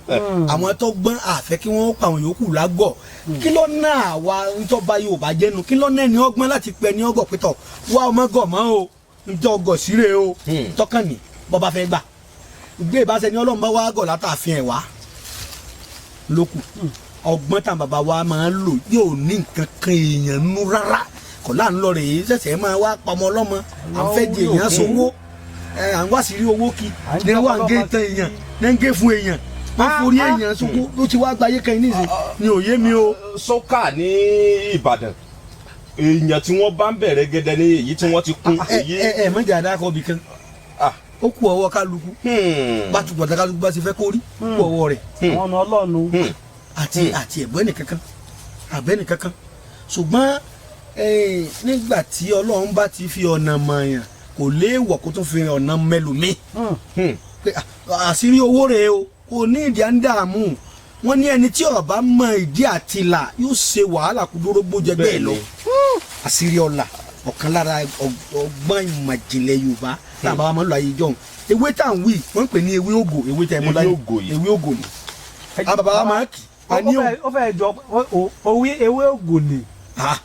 Àwọn tó gbọ́n àfẹ́ kí wọ́n pa àwọn yòókù lágọ̀. Kí ló náà wá ntọ́ bá Yorùbá jẹ́nu? Kí ló náà ní ọgbọ́n láti pẹ́ ní ọgọ̀ pétọ̀ wá ọmọ gọ̀ mọ́ o, ntọ́ ọgọ̀ síre o, tọkàn ní bọ́ba fẹ́ gbà gbé ìbáṣẹ ní Ọlọ́run bá wá gọ̀ látàfin ẹ̀ wá lókù. Ọgbọ́n tàn bàbá wa máa ń lò yóò ní nǹkan kan èèyàn nú rárá, kò láǹlọ rèé ṣẹ̀ṣẹ̀ máa wá pamọ́ ọlọ́mọ, à ń fẹ́ di èèyàn sówó, à ń wá sí rí owó kí ní wà ń gé tán èèyàn, ní ń gé fún èèyàn, wọ́n forí èèyàn sóko ló ti wá gbayé kan nísìn ní òye mi o. Sọ́kà ní Ìbàdàn, èèyàn tí wọ́n bá ń bẹ̀rẹ̀ gẹ́gẹ́ ní èyí tí wọ́n ti kún. Ẹ ẹ mọ̀jà adákọ̀ bì kan, ó kú ọwọ́ kálukú, bàtúgbọ̀tà kálukú bá ti fẹ́ kórí, kú ọwọ́ rẹ̀. Àwọn ọ̀nà Ọlọ́run. Àti àti ẹ̀gbọ́n nìkankan àbẹ́ nìkankan, ṣùgbọ́n nígbà tí Ọlọ́run bá ti fi ọ̀nà mọ̀ọ́yàn, kò léèwọ̀ kó tún fi ọ̀nà mẹlòmíì. Àṣírí owó rèé o, kò ní ìdí à ń dààmú. Wọ́n ní ẹni tí ó bá mọ ìdí àti là yóò ṣe wàhálà kó dúró gbójẹ bẹ́ẹ̀ lọ. Àṣírí ọ̀la ọ̀kan lára ọgbọ́n ìmọ̀jìnlẹ̀ Yorùbá tá a bá wa máa ń lọ ayé jọ̀hún. Ewé tá à ń wí wọ́n ń pè ní ewé ògò, ewé tẹ̀ mọ́ láyé ewé ògò ni àwọn bàbá wa máa ń kì. Ó fẹ́ jọ ewé ògò lè.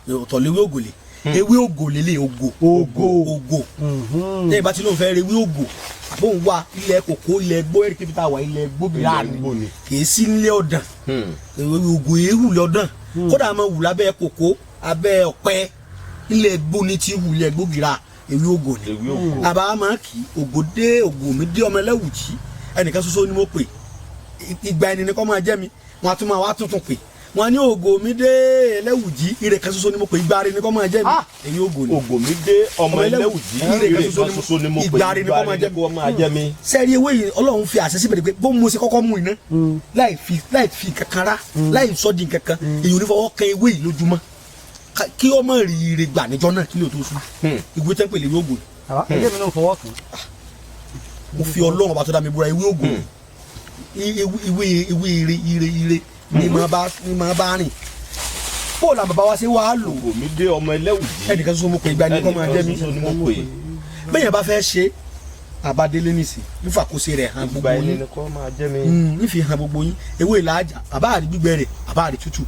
Ọ̀tọ̀ léwé ògò lè, ewé ògò lélẹ̀, ògò ògò ògò. Tẹ́yìn bá ti lóun fẹ́ rewé ògò, àbóun wá ilẹ̀ kòkó, ilẹ̀ gbó, ẹ̀rí kíbi tá a wà ilẹ̀ gbó bìrà ni, kì í sí nílé ọ̀dàn. Ewé ògò eérú lọ́dàn, kódà máa wù lábẹ́ kòkó, abẹ́ ọ̀pẹ, ilẹ̀ gbó ni ti wù, ilẹ̀ gbó bìrà, ewé ògò ni àbá máa kì í. Ògò dé, ògò mi dé, ọmọ ẹlẹ́wùjì ẹnìkan ṣoṣo ni mo pè, ìgbà ẹni ni kọ́ máa jẹ́ mi, wọn á tún máa wá tuntun pè wọn ní ògo mi dé ẹlẹ́wùjí, ire kan ṣoṣo ni mo pè, ìgbà rẹ ni kọ́ máa jẹ́ mi, èyí ògo ni. Ògo mi dé ọmọ ẹlẹ́wùjí, ire kan ṣoṣo ni mo pè, ìgbà rẹ ni kọ́ máa jẹ́ mi. Sẹ́ẹ̀rí ewé yìí, Ọlọ́run fi àṣẹ síbẹ̀ pé bó mo ṣe kọ́kọ́ mú iná láì fi kankan rá, láì sọ di kankan, èyí ò ní fọwọ́ kan ewé yìí lójúmọ́ kí ó má rí ire gbà níjọ́ náà kí lè tó sùn. Ìwé tẹ́ ń pè lè ewé ògo ni. Ẹgbẹ́ mi náà fọwọ́ kàn. Mo fi Ọlọ́run ọba tó dá mi búra, ewé ògo ewé ewé ire ire ire ni máa bá rìn. Bóòlù àwọn bàbá wa ṣe wàá lò. Ògo mi dé ọmọ ẹlẹ́wùjí, ẹnìkan ṣoṣo mo pè, ìgbà ni kọ́ máa jẹ́ mi. Bẹ́ẹ̀ yẹn bá fẹ́ ṣe àbádélé nìsí nífàkóso rẹ̀ hàn gbogbo yín, nífi hàn gbogbo yín. Ewé ìlàjà àbá àrí gbígbẹ rẹ̀, àbá àrí tútù,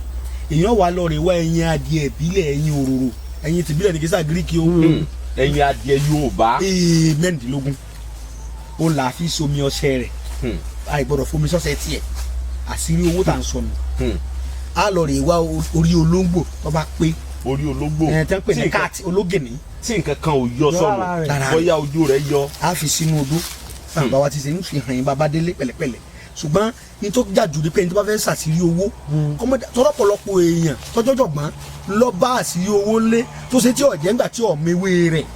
èèyàn wà lọ rè wá ẹyin adìẹ ìbílẹ̀, ẹyin òróró, ẹyin tìbílẹ̀ ní kìsà gíríkì o. Ẹyin adìẹ Yorùbá. 16 ó là á fi somi ọṣẹ rẹ̀, àìgbọ́dọ̀ fomi sọ́sẹ̀ tiẹ̀. Àṣírí owó tà ń sọnù, a lọ rè wá orí olóńgbò tó bá pé. Orí ológbò. Ẹ̀ tẹ́ ń pè ní káàtì ológìní. Tí nǹkan kan ò yọ sọnù, bóyá ojú rẹ̀ yọ. A fi sínú odó, bàbá wa ti ṣe ń fi hàn yín, bàbá délé pẹ̀lẹ́pẹ̀lẹ́. Ṣùgbọ́n ní tó jà jù ní pé ní tó bá fẹ́ ṣàṣírí owó, tọ́lọ́pọ̀lọpọ̀ èèyàn tọ́jọ́jọ̀gbọ́n lọ bá àṣírí owó ńlé tó ṣe tí ọ̀jẹ̀ ńgbà tí ọ̀mẹ́wé rẹ̀,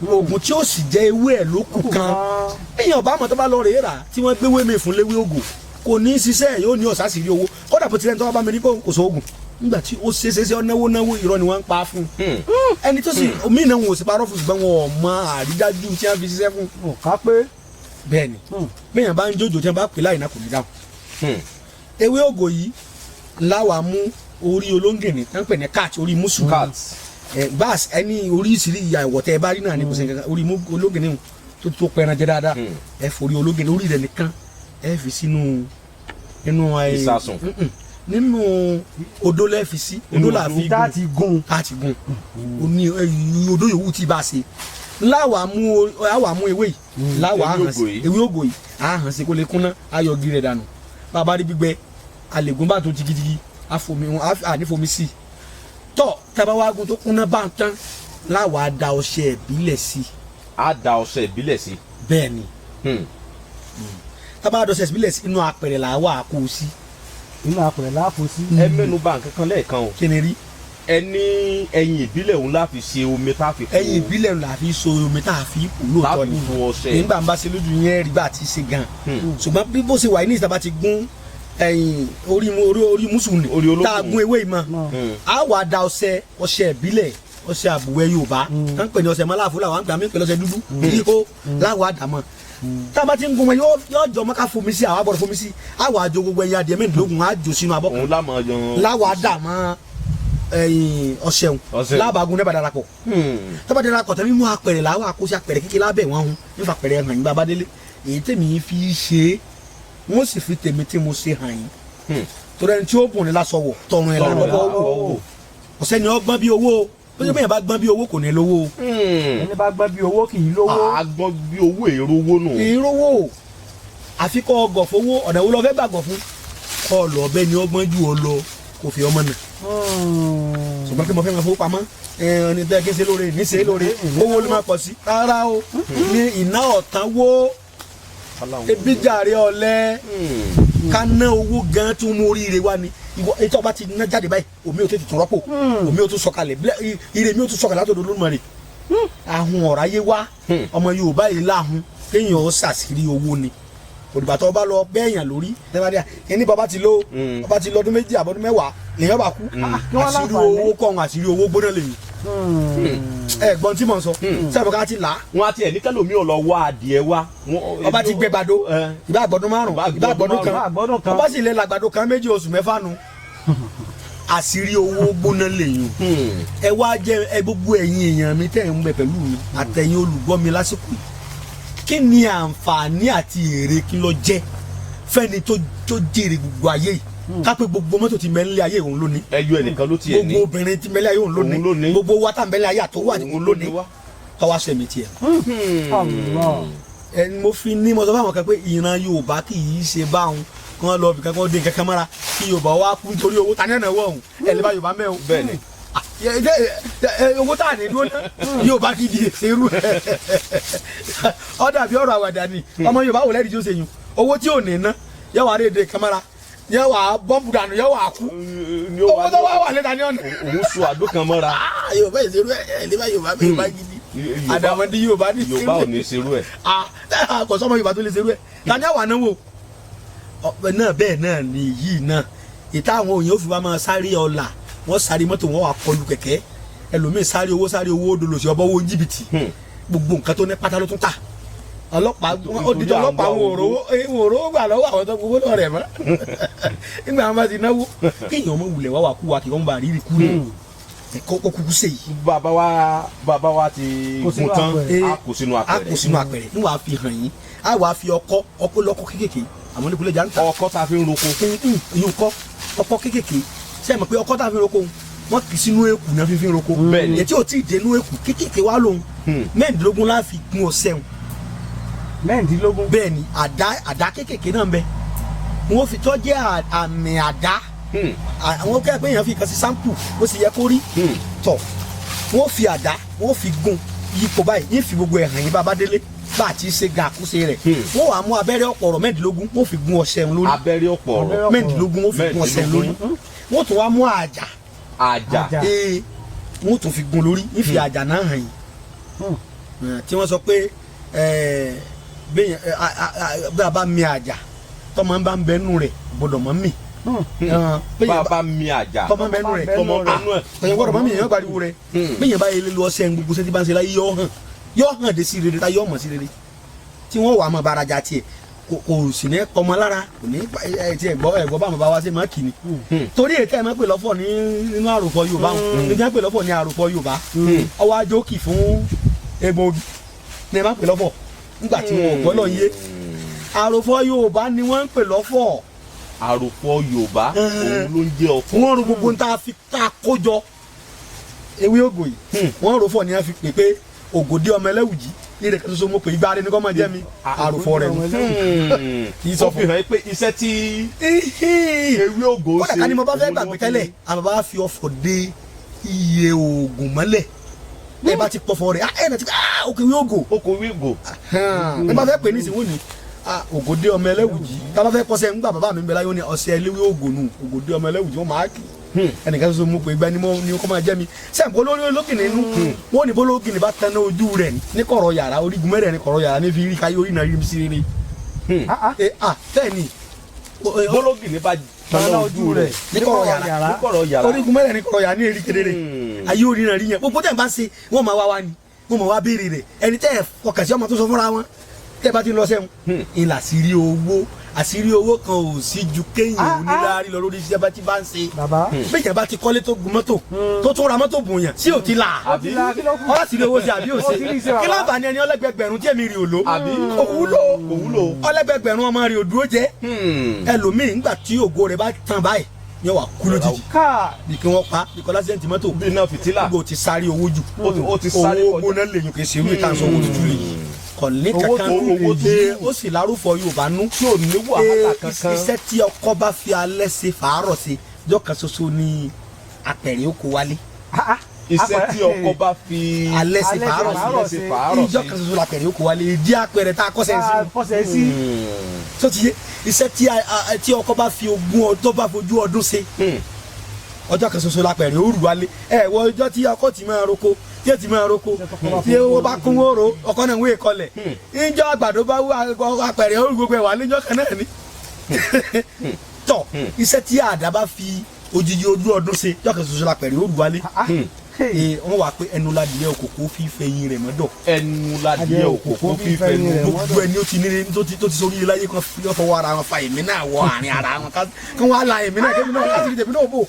oògùn tí ó sì jẹ́ ewé ẹ̀ ló kù kan. Èèyàn bá mọ̀ tó bá lọ rèé rà tí wọ́n gbéwé mi fún léwé oògùn, kò ní í ṣiṣẹ́, yóò ní ọ̀sà àṣírí owó. Kódà bó tilẹ̀ tó bá bá mi ní kò sóògùn nígbà tí ó ṣe ṣe ṣe ọ náwó náwó, irọ́ ni wọ́n ń pa fún ẹni tó sì omi náà, wọn ò sì parọ́ fún, ṣùgbọ́n wọn ò mọ àrídájú tí wọ́n fi ṣiṣẹ́ fún. Ká pé. Bẹ́ẹ̀ni, bẹ́ẹ̀yàn bá ń jójó tí wọ́n bá pè láì náà, kò ní dáhùn. Ewé ògò yìí láwa mú orí olóńgìní tí wọ́n pè ní cat, orí musu bas, ẹni oríṣiríṣi ìyà ìwọ̀tẹ́ ẹ bá rí náà ní kò sí nǹkan. Orí olóńgìní tó pẹran jẹ dáadáa, ẹ forí olóńgìní, orí rẹ̀ nìkan, ẹ fi sínú nínú ìsasùn. Nínú odó lẹ́ẹ̀fi sí, odó là fi gún. Tá ti gún oní odó yòówù tí bá ṣe láwa mú, àwa mú ewé yìí láwa hàn sí ewé ògò yìí, á hàn sí kó lè kúnná, á yọ igi rẹ̀ dànù. Bàbá rí gbígbẹ, àlègún bá tó jigijigi, àfomi ànífomi sí i tọ́. Tábà wá gún tó kúnná bá ń tán, láwa da ọṣẹ ìbílẹ̀ sí. Á da ọṣẹ ìbílẹ̀ sí. Bẹ́ẹ̀ ni, tábà da ọṣẹ ìbílẹ̀ sí, inú apẹ̀rẹ̀ là wà kó o sí. Inú apẹ̀rẹ̀ là kó o sí. Ẹ mẹ́nu bà nǹkan kan lẹ́ẹ̀kan o. Kí ni rí? Ẹ ní ẹyin ìbílẹ̀ òun la fi ṣe omi tá a fi kó. Ẹyin ìbílẹ̀ la fi so omi tá a fi kó lóòótọ́ ni. Tá a fi ọṣẹ. Nígbà ń bá ṣe lójú yẹn rí bá a ti ṣe gan. Ṣùgbọ́n bí bó ṣe wà ní ìta bá ti gún ẹyin orí orí mùsùlùmí tá a gún ewé ìmọ̀, a wà da ọṣẹ, ọṣẹ ìbílẹ̀, ọṣẹ àbùwẹ̀ Yorùbá tá ń pè ní ọṣẹ mọ́láfó, làwọn àgbà mi ń pè lọ́ṣẹ dúdú yíkó láwọn àdàmọ́. Tá a bá ti ń gun wọn, yóò jọ mọ́ ká fomi sí, àwa gbọ́dọ̀ fomi sí, àwa àjò gbogbo ẹyin adìẹ 16 àjò sínú abọ́ kan láwa àdàmọ́ ẹyin ọṣẹ òun lábàágún ní bàdàrà pọ̀. Tó bá dara pọ̀ tẹ́lẹ̀, mímú apẹ̀rẹ̀ làwọn àkóso apẹ̀rẹ̀ kékeré lábẹ́ wọn hun nífa apẹ̀rẹ̀ hàn yín. Bàbá délé, èyí tèmi fi ṣe é, wọ́n sì fi tèmi tí mo ṣe hàn yín, torí ẹni tí ó bùn ní lásọ wọ̀, tọrùn ẹ̀ lọ́wọ́ wò. Ọ̀sẹ̀ ni ọgbọ́n bí owó ó ṣe, bẹ́ẹ̀ bá gbọ́n bí owó kò ní lówó. Ẹni bá gbọ́n bí owó kì í lówó. Àgbọ́n bí owó èrò owó nù. Èrò àfikọ́ ọgọ̀ fowó, ọ̀nà wo lọ fẹ́ gbàgbọ́ fún kọ́ lọ bẹ́ẹ̀ ni ọgbọ́n jù ọ lọ kò fi ọmọ náà. Ṣùgbọ́n kí mo fẹ́ máa fowó pamọ́ ẹni tẹ́ kí n ṣe lóore ní ṣe lóore, owó ló máa pọ̀ sí rárá o. Ní iná ọ̀tán wó ebi jàre ọ̀lẹ ká ná owó gan tún mú oríire wá ni. Ìwọ ètò ọba ti ná jáde báyìí, omi ò tètè tún rọ́pò, omi ò tún sọ̀kalẹ̀, ire mi ò tún sọ̀kalẹ̀ látọ̀dọ̀ Olódùmarè. Ahun ọ̀ráyé wá ọmọ Yorùbá yìí láhun kéèyàn ó ṣàṣírí owó ni. Òdìgbà tó bá lọ bẹ́ẹ̀yàn lórí ẹni bàbá ti lọ, bàbá ti lọ́dún 2 àbọ̀dún 10 lèyàn bá kú. Àṣírí owó kọ́ ọ̀hún, àṣírí owó gbóná lèyìn. Ẹ gbọ́n tí mò ń sọ, sábà ká ti là á. Wọn á tiẹ̀ ní kẹlòmí ò lọ wá adìẹ wá. Ọba ti gbẹ gbàdo ìbá àgbọ̀dún 5, ìbá àgbọ̀dún kan, ọba sì lè làgbàdo kan 2 oṣù 6 nu. Àṣírí owó gbóná lèyìn. Ẹ wá jẹ ẹ gbogbo ẹ̀yin èèyàn mi tẹ́ ẹ̀ ń bẹ pẹ̀lú mi àtẹ̀yin olùgbọ́ mi lásìkò yìí, kí ni àǹfààní àti èrè kí ló jẹ́ fẹ́ni tó jèrè gbogbo ayé yìí? Ká pé gbogbo mọ́tò ti mẹ́lẹ́ ayé òun lónìí, ẹyọ ẹnìkan ló tiẹ̀ ní, gbogbo obìnrin ti mẹ́lẹ́ ayé òun lónìí, gbogbo wa tá mẹ́lẹ́ ayé àtọwọ́ àti òun lónìí, tọ́wá sẹ̀mí tiẹ̀. Ẹni mo fi ní mo sọ fáwọn kan pé ìran Yorùbá kì í ṣe báwọn kan lọ bìkan kan dé nǹkan kan mọ́ra kí Yorùbá wá kú nítorí owó ta ní ẹ̀nà wọ̀ ọ̀hún ẹ̀ lè bá Yorùbá mẹ́ o. Bẹ́ẹ̀ni owó tá à ní dúró náà Yorùbá kì í di èsèrú ọ dàbí ọ̀rọ̀ àwàdà ni. Ọmọ Yorùbá wò lẹ́rìí tí ó ṣe yun owó tí ò ní ná yẹ wàá rédè kámẹ́rà, yẹ wàá bọ́ǹbù dànù, yẹ wàá kú, owó tó wà wà lẹ́ta ní ọ̀nà. Òun sọ àdó kan mọ́ra. Yorùbá èsèrú ẹ̀ lè bá Yorùbá bẹ́ẹ̀ bá gidi àdàmọ̀dé Yorùbá ní Yorùbá ò ní ṣerú ẹ̀. Kò sọ́mọ Yorùbá tó lè ṣerú ẹ̀ tani àwà náwó náà. Bẹ́ẹ̀ náà ni yìí náà ìta àwọn òyìnbó fi wá máa sáré ọ̀la, wọ́n sáré mọ́tò, wọ́n wà kọlù kẹ̀kẹ́, ẹlòmíín sáré owó, sáré owó dolòsì ọbọ̀ owó jìbìtì, gbogbo nǹkan tó ní pátá ló tún tà. Ọlọ́pàá ó dídí ọlọ́pàá wọn ò rówó gbà lọ́wọ́ àwọn tó gbowó lọ rẹ̀ mọ́ nígbà wọn bá ti náwó. Kéèyàn ọmọ wulẹ̀ wá wà kú wa kí wọ́n bá rírì kú rẹ̀ kó kúkú sè yìí. Bàbá wa ti gùn tán, a kò sínú apẹ̀rẹ̀, a kò sínú apẹ̀rẹ̀ ní wàá fi hàn yín, a wàá fi ọkọ́ ọkọ́ lọ́kọ́ kékèké àwọn oníkulẹ̀ jà ń ta. Ọkọ́ tá a fi ń roko. Ìyún kọ́ ọkọ́ kékèké ṣe mọ̀ pé ọkọ́ tá a fi ń roko wọ́n kì í sínú èkù náà fífi ń roko. Bẹ́ẹ̀ni. Ètí ò tí ì dénú èkù kékèké wá lòun 16 la fi gún ọṣẹ wọn. 16. Bẹ́ẹ̀ni, àdá kékèké náà ń bẹ Wọ́n fi tọ́ jẹ́ àmì àdá. Àwọn kẹ́ pé èèyàn fi kan sí sample ó sì yẹ kó rí tọ̀. Wọ́n fi àdá, wọ́n fi gún yípo báyìí, yín fi gbogbo ẹ̀hàn yín bàbá délé bá a ti ṣe gan àkúnṣe rẹ̀. Wọ́n wàá mú abẹ́rẹ́ ọ̀pọ̀rọ̀ 16, wọ́n fi gún ọṣẹ ń lórí. Abẹ́rẹ́ ọ̀pọ̀rọ̀ 16, wọ́n fi gún ọṣẹ ń lórí. Wọ́n tún wá mú àjà. Àjà. Ee, wọ́n tún fi gún lórí, yín fi àjà náà hàn yín. Tí wọ́n sọ pé bí a bá mi àjà, tọmọ bá ń bẹnu rẹ̀ gbọ́dọ̀ mọ́ mi. Bá a bá mi àjà, tọmọ ń bẹnu rẹ̀, tọmọ ń bẹnu ẹ̀, tọyẹ gbọ́dọ̀ mọ́ mi, èèyàn gbariwo rẹ̀. Bẹ́ẹ̀ yẹn bá yẹ lu ọṣẹ gbogbo sẹ́tí bá ń ṣe láyé, yọ hàn, yọ hàn dé sí rere, tá yọ mọ̀ sí rere tí wọ́n wà á mọ̀ báraja tiẹ̀, kò sì ní ọmọ lára, kò ní tiẹ̀ gbọ́ ẹ̀gbọ́ bá àwọn bàbá wa ṣe máa kì ní. Torí ètò ẹ̀ máa pè lọ́fọ̀ nínú àròfọ̀ Yorùbá, ní jẹ́ pè lọ́fọ̀ ní àròfọ̀ Yorùbá, ọwọ́ ajókì fún egbòogi ní ẹ máa pè lọ́fọ̀ nígbà tí wọn ò gbọ́ lọ yé. Àròfọ̀ Yorùbá ni wọ́n ń pè lọ́fọ̀. Àròfọ̀ Yorùbá òun ló ń jẹ́ ọ̀fọ̀. Wọ́n ro gbogbo tá a fi tá a kó jọ ewé ògò yìí, wọ́n ro fọ̀ ni wọ́n fi pè pé ògòdé ọmọ ẹlẹ́wùjì ire kan ṣoṣo mo pè igba rẹ ní kọ́ máa jẹ́ mi àròfọ̀ rẹ ni. Kì í sọ fi hàn pé iṣẹ́ tí ewé ògò ṣe. Kódà ká ní mo bá fẹ́ gbàgbé tẹ́lẹ̀, àwọn bàbá fi ọ̀fọ̀ de iye oògùn mọ́lẹ̀. Ẹ bá ti pọ̀fọ̀ rẹ̀, ẹ náà ti òkè ìwé ògò. Òkè ìwé ògò. Ẹ bá fẹ́ pè ní ìsìnwó ni ògòdé ọmọ ẹlẹ́wùjì. Tá a bá fẹ́ kọ́sẹ́ ńgbà bàbá mi ń bẹ láyé, ó ní ọ̀sẹ̀ ẹlẹ́wì ògò nù, ògòdé ọmọ ẹlẹ́wùjì wọ́n máa kì. Ẹnìkan ṣoṣo mú pé igba ni kò máa jẹ́ mi. Sẹ́ǹkó lórí ológìnní inú wọ́n ní bólógìnní bá tẹná ojú rẹ̀ ní kọ̀rọ̀ yàrá, orígun mẹ́rẹ̀ ní kọ̀rọ̀ yàrá ní fi rí káyé orí náà rí mi sí rere. Bẹ́ẹ̀ ni bólógìnní bá tẹná ojú rẹ̀ ní kọ̀rọ̀ yàrá, orígun mẹ́rẹ̀ ní kọ̀rọ̀ yàrá ní eri kedere ayé orí náà rí yẹn. Gbogbo tẹ̀ ń bá ṣe wọ́n máa wá wá ni, wọ́n máa wá béèrè rẹ̀. Ẹni tẹ́ ẹ̀ fọkàn sí ọmọ tó sọ fúnra wọn tẹ́ bá ti lọ sẹ́wọ̀n ìlà àṣírí owó, àṣírí owó kan ò sí ju kéèyàn oníláárí lọ lórí iṣẹ́ bá ti bá ń ṣe. Bẹ́ẹ̀ bá ti kọ́lé tó gun mọ́tò tó tún ra mọ́tò bùn yàn sí ò ti là ọlá àṣírí owó ṣe àbí ò ṣe. Kí láǹfààní ẹni ọlẹ́gbẹ̀gbẹ̀rún tí èmi rí òlò kò wúlò, ọlẹ́gbẹ̀gbẹ̀rún ọmọ rí òdúró jẹ́. Ẹlòmíì ńgbà tí ògo rẹ̀ bá tàn báyìí yóò wà kú lójijì bí kí wọ́n pa bí kọ́lá sẹ́ǹtì mọ́tò bí iná fìtílà gbogbo ti sáré owó jù, owó gbóná lè yùn kì í ṣe irú ìtàn sọ owó tútù lè yìí kọ̀ní kankan ó sì lárúfọ Yorùbá nú tí ò ní wàhálà kankan. Iṣẹ́ tí ọkọ bá fi alẹ́ ṣe fàárọ̀ ṣe jọ́ kan ṣoṣo ni apẹ̀rẹ̀ ó kó wálé. Iṣẹ́ tí ọkọ bá fi alẹ́ ṣe fàárọ̀ ṣe ìjọ́ kan ṣoṣo apẹ̀rẹ̀ ó kó wálé. Ìdí apẹ̀rẹ̀ tá a kọ́sẹ̀ sí. Tó ti yé, iṣẹ́ tí ọkọ bá fi ogún ọdún bá fojú ọdún ṣe ọjọ́ kan ṣoṣo lápẹ̀rẹ̀ ó rù wálé. Ẹ wọ ọjọ́ tí ọkọ ti máa roko, tí ó ti máa roko, tí owó bá kún wóró ọkọ náà ń wé kọlẹ̀ níjọ́ àgbàdo bá wú apẹ̀rẹ̀ ó rù gbogbo ẹ̀ wá níjọ́ kan náà ni. Tọ iṣẹ́ tí àdá bá fi odidi ojú ọdún ṣe ọjọ́ kan ṣoṣo lápẹ̀rẹ̀ ó rù wálé. Wọ́n wà pé ẹnu ládìyẹ òkòkò fífẹ́ yín rẹ̀ mọ́dọ̀. Ẹnu ládìyẹ òkòkò fífẹ́ yín rẹ̀ mọ́dọ̀. Gbogbo ẹni ó ti ní tó ti sórí iláyé kan fi fọwọ́ ara wọn fa èmi náà wọ àárín ara wọn kí wọ́n á la èmi náà kémi náà láti rí tèmi náà bò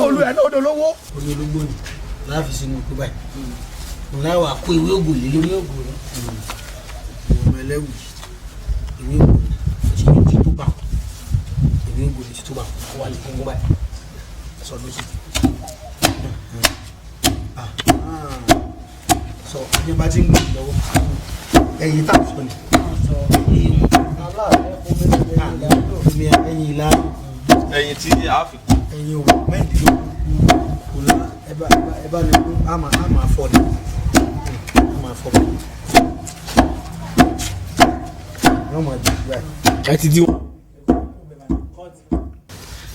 olú ẹ̀ náà dolówó. Orí ológbò ni láàfin sínú ikú báyìí, ńlá wà kó ewé ògùn lé lórí ògùn rẹ ọmọ ẹlẹ́wù ewé ògùn ti ti tó bá ewé ògùn ti tó bá kó wà ní kóńgó báyìí sọ lóṣù. Sọ ní bá ti ń gbé lọ́wọ́ ẹ̀yìn tá a sọ ni. Ẹ̀yìn ìlà. Ẹ̀yìn tí a fi kú. Ẹ̀yìn òwò mẹ́rìndínlógún kò lá ẹ bá ní kú a máa fọ ni a máa fọ báyìí. Yóò máa di báyìí. Ẹ ti di wọn.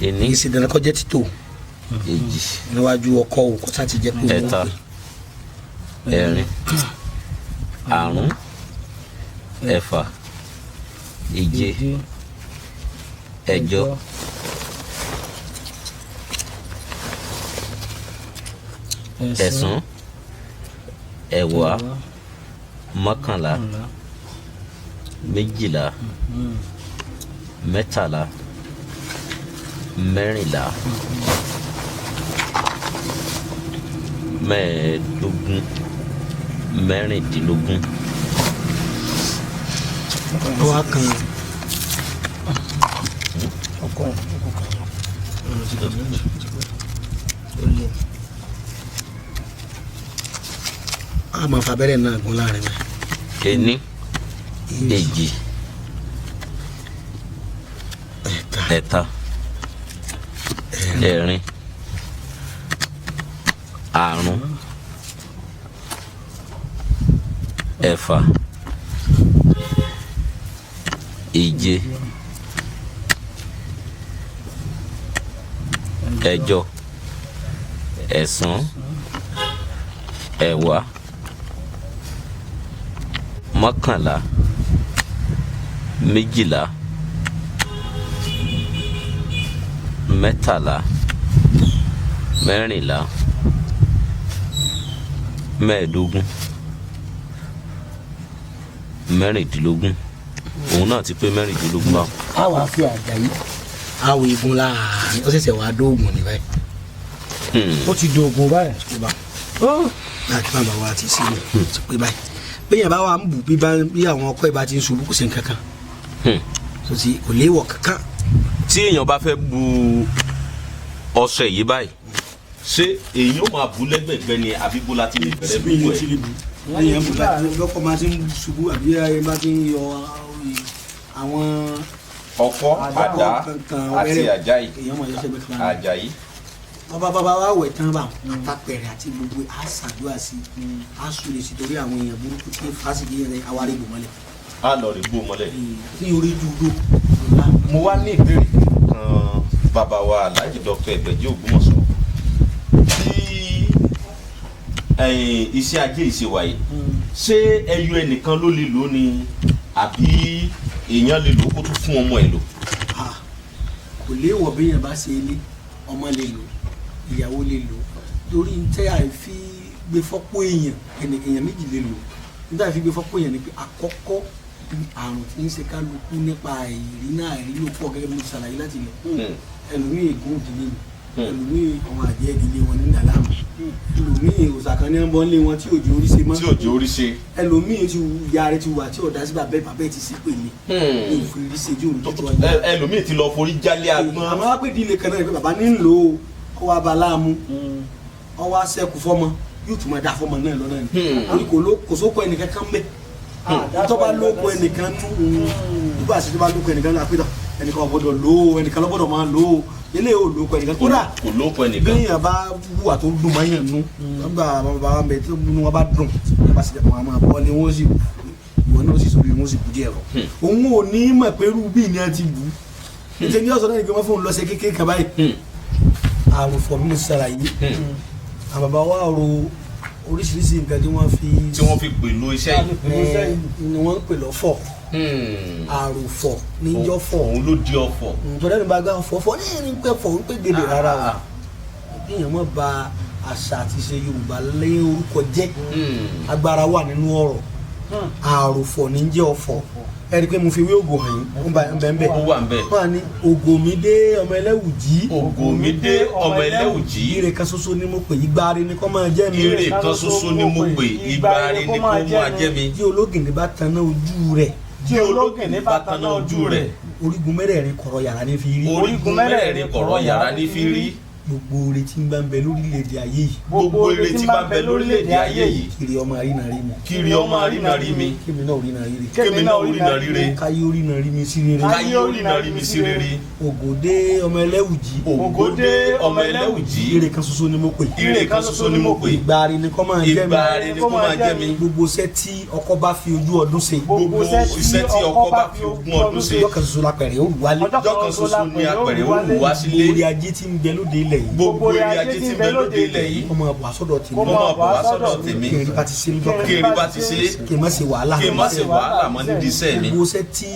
Èní. Ìsìn dandan kó jẹ́ títò. Èjì. Níwájú ọkọ òkú sá ti jẹ́ pé wọ́n ẹ̀ta, ẹ̀rin, àrún, ẹ̀fà, èje, ẹ̀jọ, ẹ̀sán, ẹ̀wá, mọ́kànlá, méjìlá, mẹ́tàlá, mẹ́rìnlá, mẹ́ẹ̀ẹ́dógún, mẹ́rìndínlógún. Wá kan ọkọ ọkọ kan a máa fa abẹ́rẹ́ náà gún láàrin mi. Ení, èjì, ẹ̀ta, Ẹ̀ta, ẹ̀rin, àrún, ẹ̀fà, èje, ẹ̀jọ, ẹ̀sán, ẹ̀wá, mọ́kànlá, méjìlá, mẹ́tàlá, mẹ́rìnlá, mẹ́ẹ̀ẹ́dógún, mẹ́rìndínlógún. Òun náà ti pé 16 báwọn. A wàá fi àjà yìí a wò igun láàrin, ó ṣẹ̀ṣẹ̀ wàá dóògùn ní báyìí. Ó ti dóògùn báyìí. Láti má bàa wá ti sílẹ̀ ti pé báyìí bẹ́ẹ̀ bá wà ń bù bí àwọn ọkọ ẹ̀ bá ti ń ṣubú kò sí nǹkan kan tó ti kò léèwọ̀ kankan. Tí èèyàn bá fẹ́ bu ọṣẹ yìí báyìí, ṣé èèyàn ó máa bu lẹ́gbẹ̀gbẹ́ ni àbí bó la ti lè bẹ̀rẹ̀ bú ẹ̀? Èèyàn bù báyìí lọ́kọ̀ máa ti ń ṣubú àbí ẹ bá ti ń yọ àwọn ọkọ́, àdá àti àjáyí. Àjàyí. Bàbá wa wẹ̀ tán bá àtàpẹ̀rẹ̀ àti gbogbo àṣàdúrà sí àṣùlẹ̀ sí torí àwọn èèyàn burúkú tí fásitì yẹn rẹ̀ awárí gbò mọ́lẹ̀. A lọ rí gbò mọ́lẹ̀. Ní orí dúdú. Mo wá ní ìbéèrè kan, bàbá wa Alhaji Dr. Ẹgbẹ̀jì Ògbómọ̀ṣọ́, tí iṣẹ́ ajé ìṣèwà yìí, ṣé ẹyọ ẹnìkan ló lè lò ní àbí èèyàn lè lò kó tún fún ọmọ ẹ lò? Kò léèwọ̀ bí èèyàn bá ṣe ilé, ọmọ lè lò, ìyàwó lè lò, torí tẹ́ àìfi gbé fọ́pọ̀ èèyàn, èèyàn méjì lè lò. Níta àìfi gbé fọ́pọ̀ èèyàn ni pé àkọ́kọ́ àrùn tí ń ṣe kálukú nípa ìrìnà ìrìnlòpọ̀ gẹ́gẹ́ bí mo ti ṣàlàyé láti ilẹ̀. Ẹlòmíì ègún ìdílé ni, ẹlòmíì àwọn àjẹ́ ìdílé wọn ní dàlámù, ẹlòmíì òòṣà kan ní ń bọ́ nílé wọn tí òjò orí ṣe mọ́, tí òjò orí ṣe, ẹlòmíì ti ya rẹ ti wà tí ọ̀dà sí bàbẹ́ bàbẹ́ ti sí pèlè ní ìforí ṣe tí òun tó ọjà. Ẹlòmíì ti lọ forí jálé agbọ́n. Àmọ́ wá pé ìdílé kan náà ni pé bàbá ní ń lò ó, ó wá ba láàmú, ó wá sẹ́kù fọ́mọ, yóò tún máa dá fọ́mọ náà lọ́nà ni. Orí kò sóko ẹnìkan kan bẹ́ẹ̀. Tó bá lóko ẹnìkan nú, nígbà tí tó bá lóko ẹnìkan nú, àpéjọ ẹnìkan ò gbọ́dọ̀ lò ó, ẹnìkan ló gbọ́dọ̀ máa lò ó, eléyìí ò lóko ẹnìkan. Kódà kò lóko ẹnìkan. Bí èèyàn bá wùwà tó dùn máa yàn nú, nígbà bàbá mi tó nú wọn bá dùn, bá sì dẹ̀kun àwọn àbọ̀ ni wọ́n sì ìwọ náà sì sọ bí wọ́n sì bù díẹ̀ rọ. Òun ò ní mọ̀ pé irú bí ni ẹ ti bù. Níṣẹ́ ní ọ̀sán náà ni pé wọ́n fóun lọ́sẹ̀ kékeré kan báyìí. Àrùn fọ̀ mímu ṣàlàyé. Àwọn bàbá wa ro oríṣiríṣi nǹkan tí wọ́n fi. Tí wọ́n fi pèlò iṣẹ́ yìí. Ni wọ́n ń pè lọ́fọ̀. Àròfọ̀ níjọ́ fọ̀. Òun ló di ọ̀fọ̀. Nítorí ẹni bá gbá ọ̀fọ̀ fọ̀ ní ẹni pẹ́ fọ̀ ń pè gèdè rárá o. Kéèyàn má ba àṣà àti ìṣe Yorùbá lé orúkọ jẹ́. Agbára wà nínú ọ̀rọ̀. Àròfọ̀ ní jẹ́ ọ̀fọ̀. Ẹ rí i pé mo fi wé ògò hàn yín, ó ń bẹ ń bẹ. Ó wà ń bẹ. Wọ́n á ní ògò mi dé ọmọ ẹlẹ́wùjí. Ògò mi dé ọmọ ẹlẹ́wùjí. Ire kan ṣoṣo ni mo pè, igba re ni kó máa jẹ́ mi. Ire kan ṣoṣo ni mo pè, igba re ni kó máa jẹ́ mi. Tí ológìnní bá taná ojú rẹ̀. Tí ológìnní bá taná ojú rẹ̀. Orígun mẹ́rẹ̀ẹ̀rin kọ̀rọ̀ yàrá ní fi rí. Orígun mẹ́rẹ̀ẹ̀rin kọ̀rọ̀ yàrá ní fi rí. Gbogbo ire tí ń bá ń bẹ lórílẹ̀‐èdè ayé yìí. Gbogbo ire tí bá ń bẹ lórílẹ̀‐èdè ayé yìí. Kiri ọmọ àrínà rí mi. Kiri ọmọ àrínà rí mi. Kémi náà rínà ríre. Kémi náà rínà ríre. Káyé orínà rí mi sí rere. Káyé orínà rí mi sí rere. Ògòdé ọmọ ẹlẹ́wùjí. Ògòdé ọmọ ẹlẹ́wùjí. Ire kan ṣoṣo ni mo pè. Ire kan ṣoṣo ni mo pè. Ìgbà re ni kó máa jẹ́ mi. Ìgbà re ni kó máa jẹ́ mi. Gbogbo iṣẹ́ tí ọkọ bá fi ojú ọdún ṣe. Gbogbo iṣẹ́ tí ọkọ bá fi ogún ọdún ṣe. Ọjọ́ kan ṣoṣo la pẹ̀rẹ̀ ó wù wálé. Ọjọ́ kan ṣoṣo ni apẹ̀rẹ̀ ó wù wá sílé. Orí ajé tí ń bẹ lóde ilẹ̀ yìí. Gbogbo eré ajé tí ń bẹ lóde ilẹ̀ yìí. Kó máa bọ̀ wá sọ́dọ̀ tèmi. Kó máa bọ̀ wá sọ́dọ̀ tèmi. Kí n rí bá ti ṣe lọ́jọ́ kan. Kí n rí bá ti ṣe. Kí n má ṣe wàhálà. Kí n má ṣe wàhálà mọ́ nídìí iṣẹ́ mi. Gbogbo iṣẹ́ tí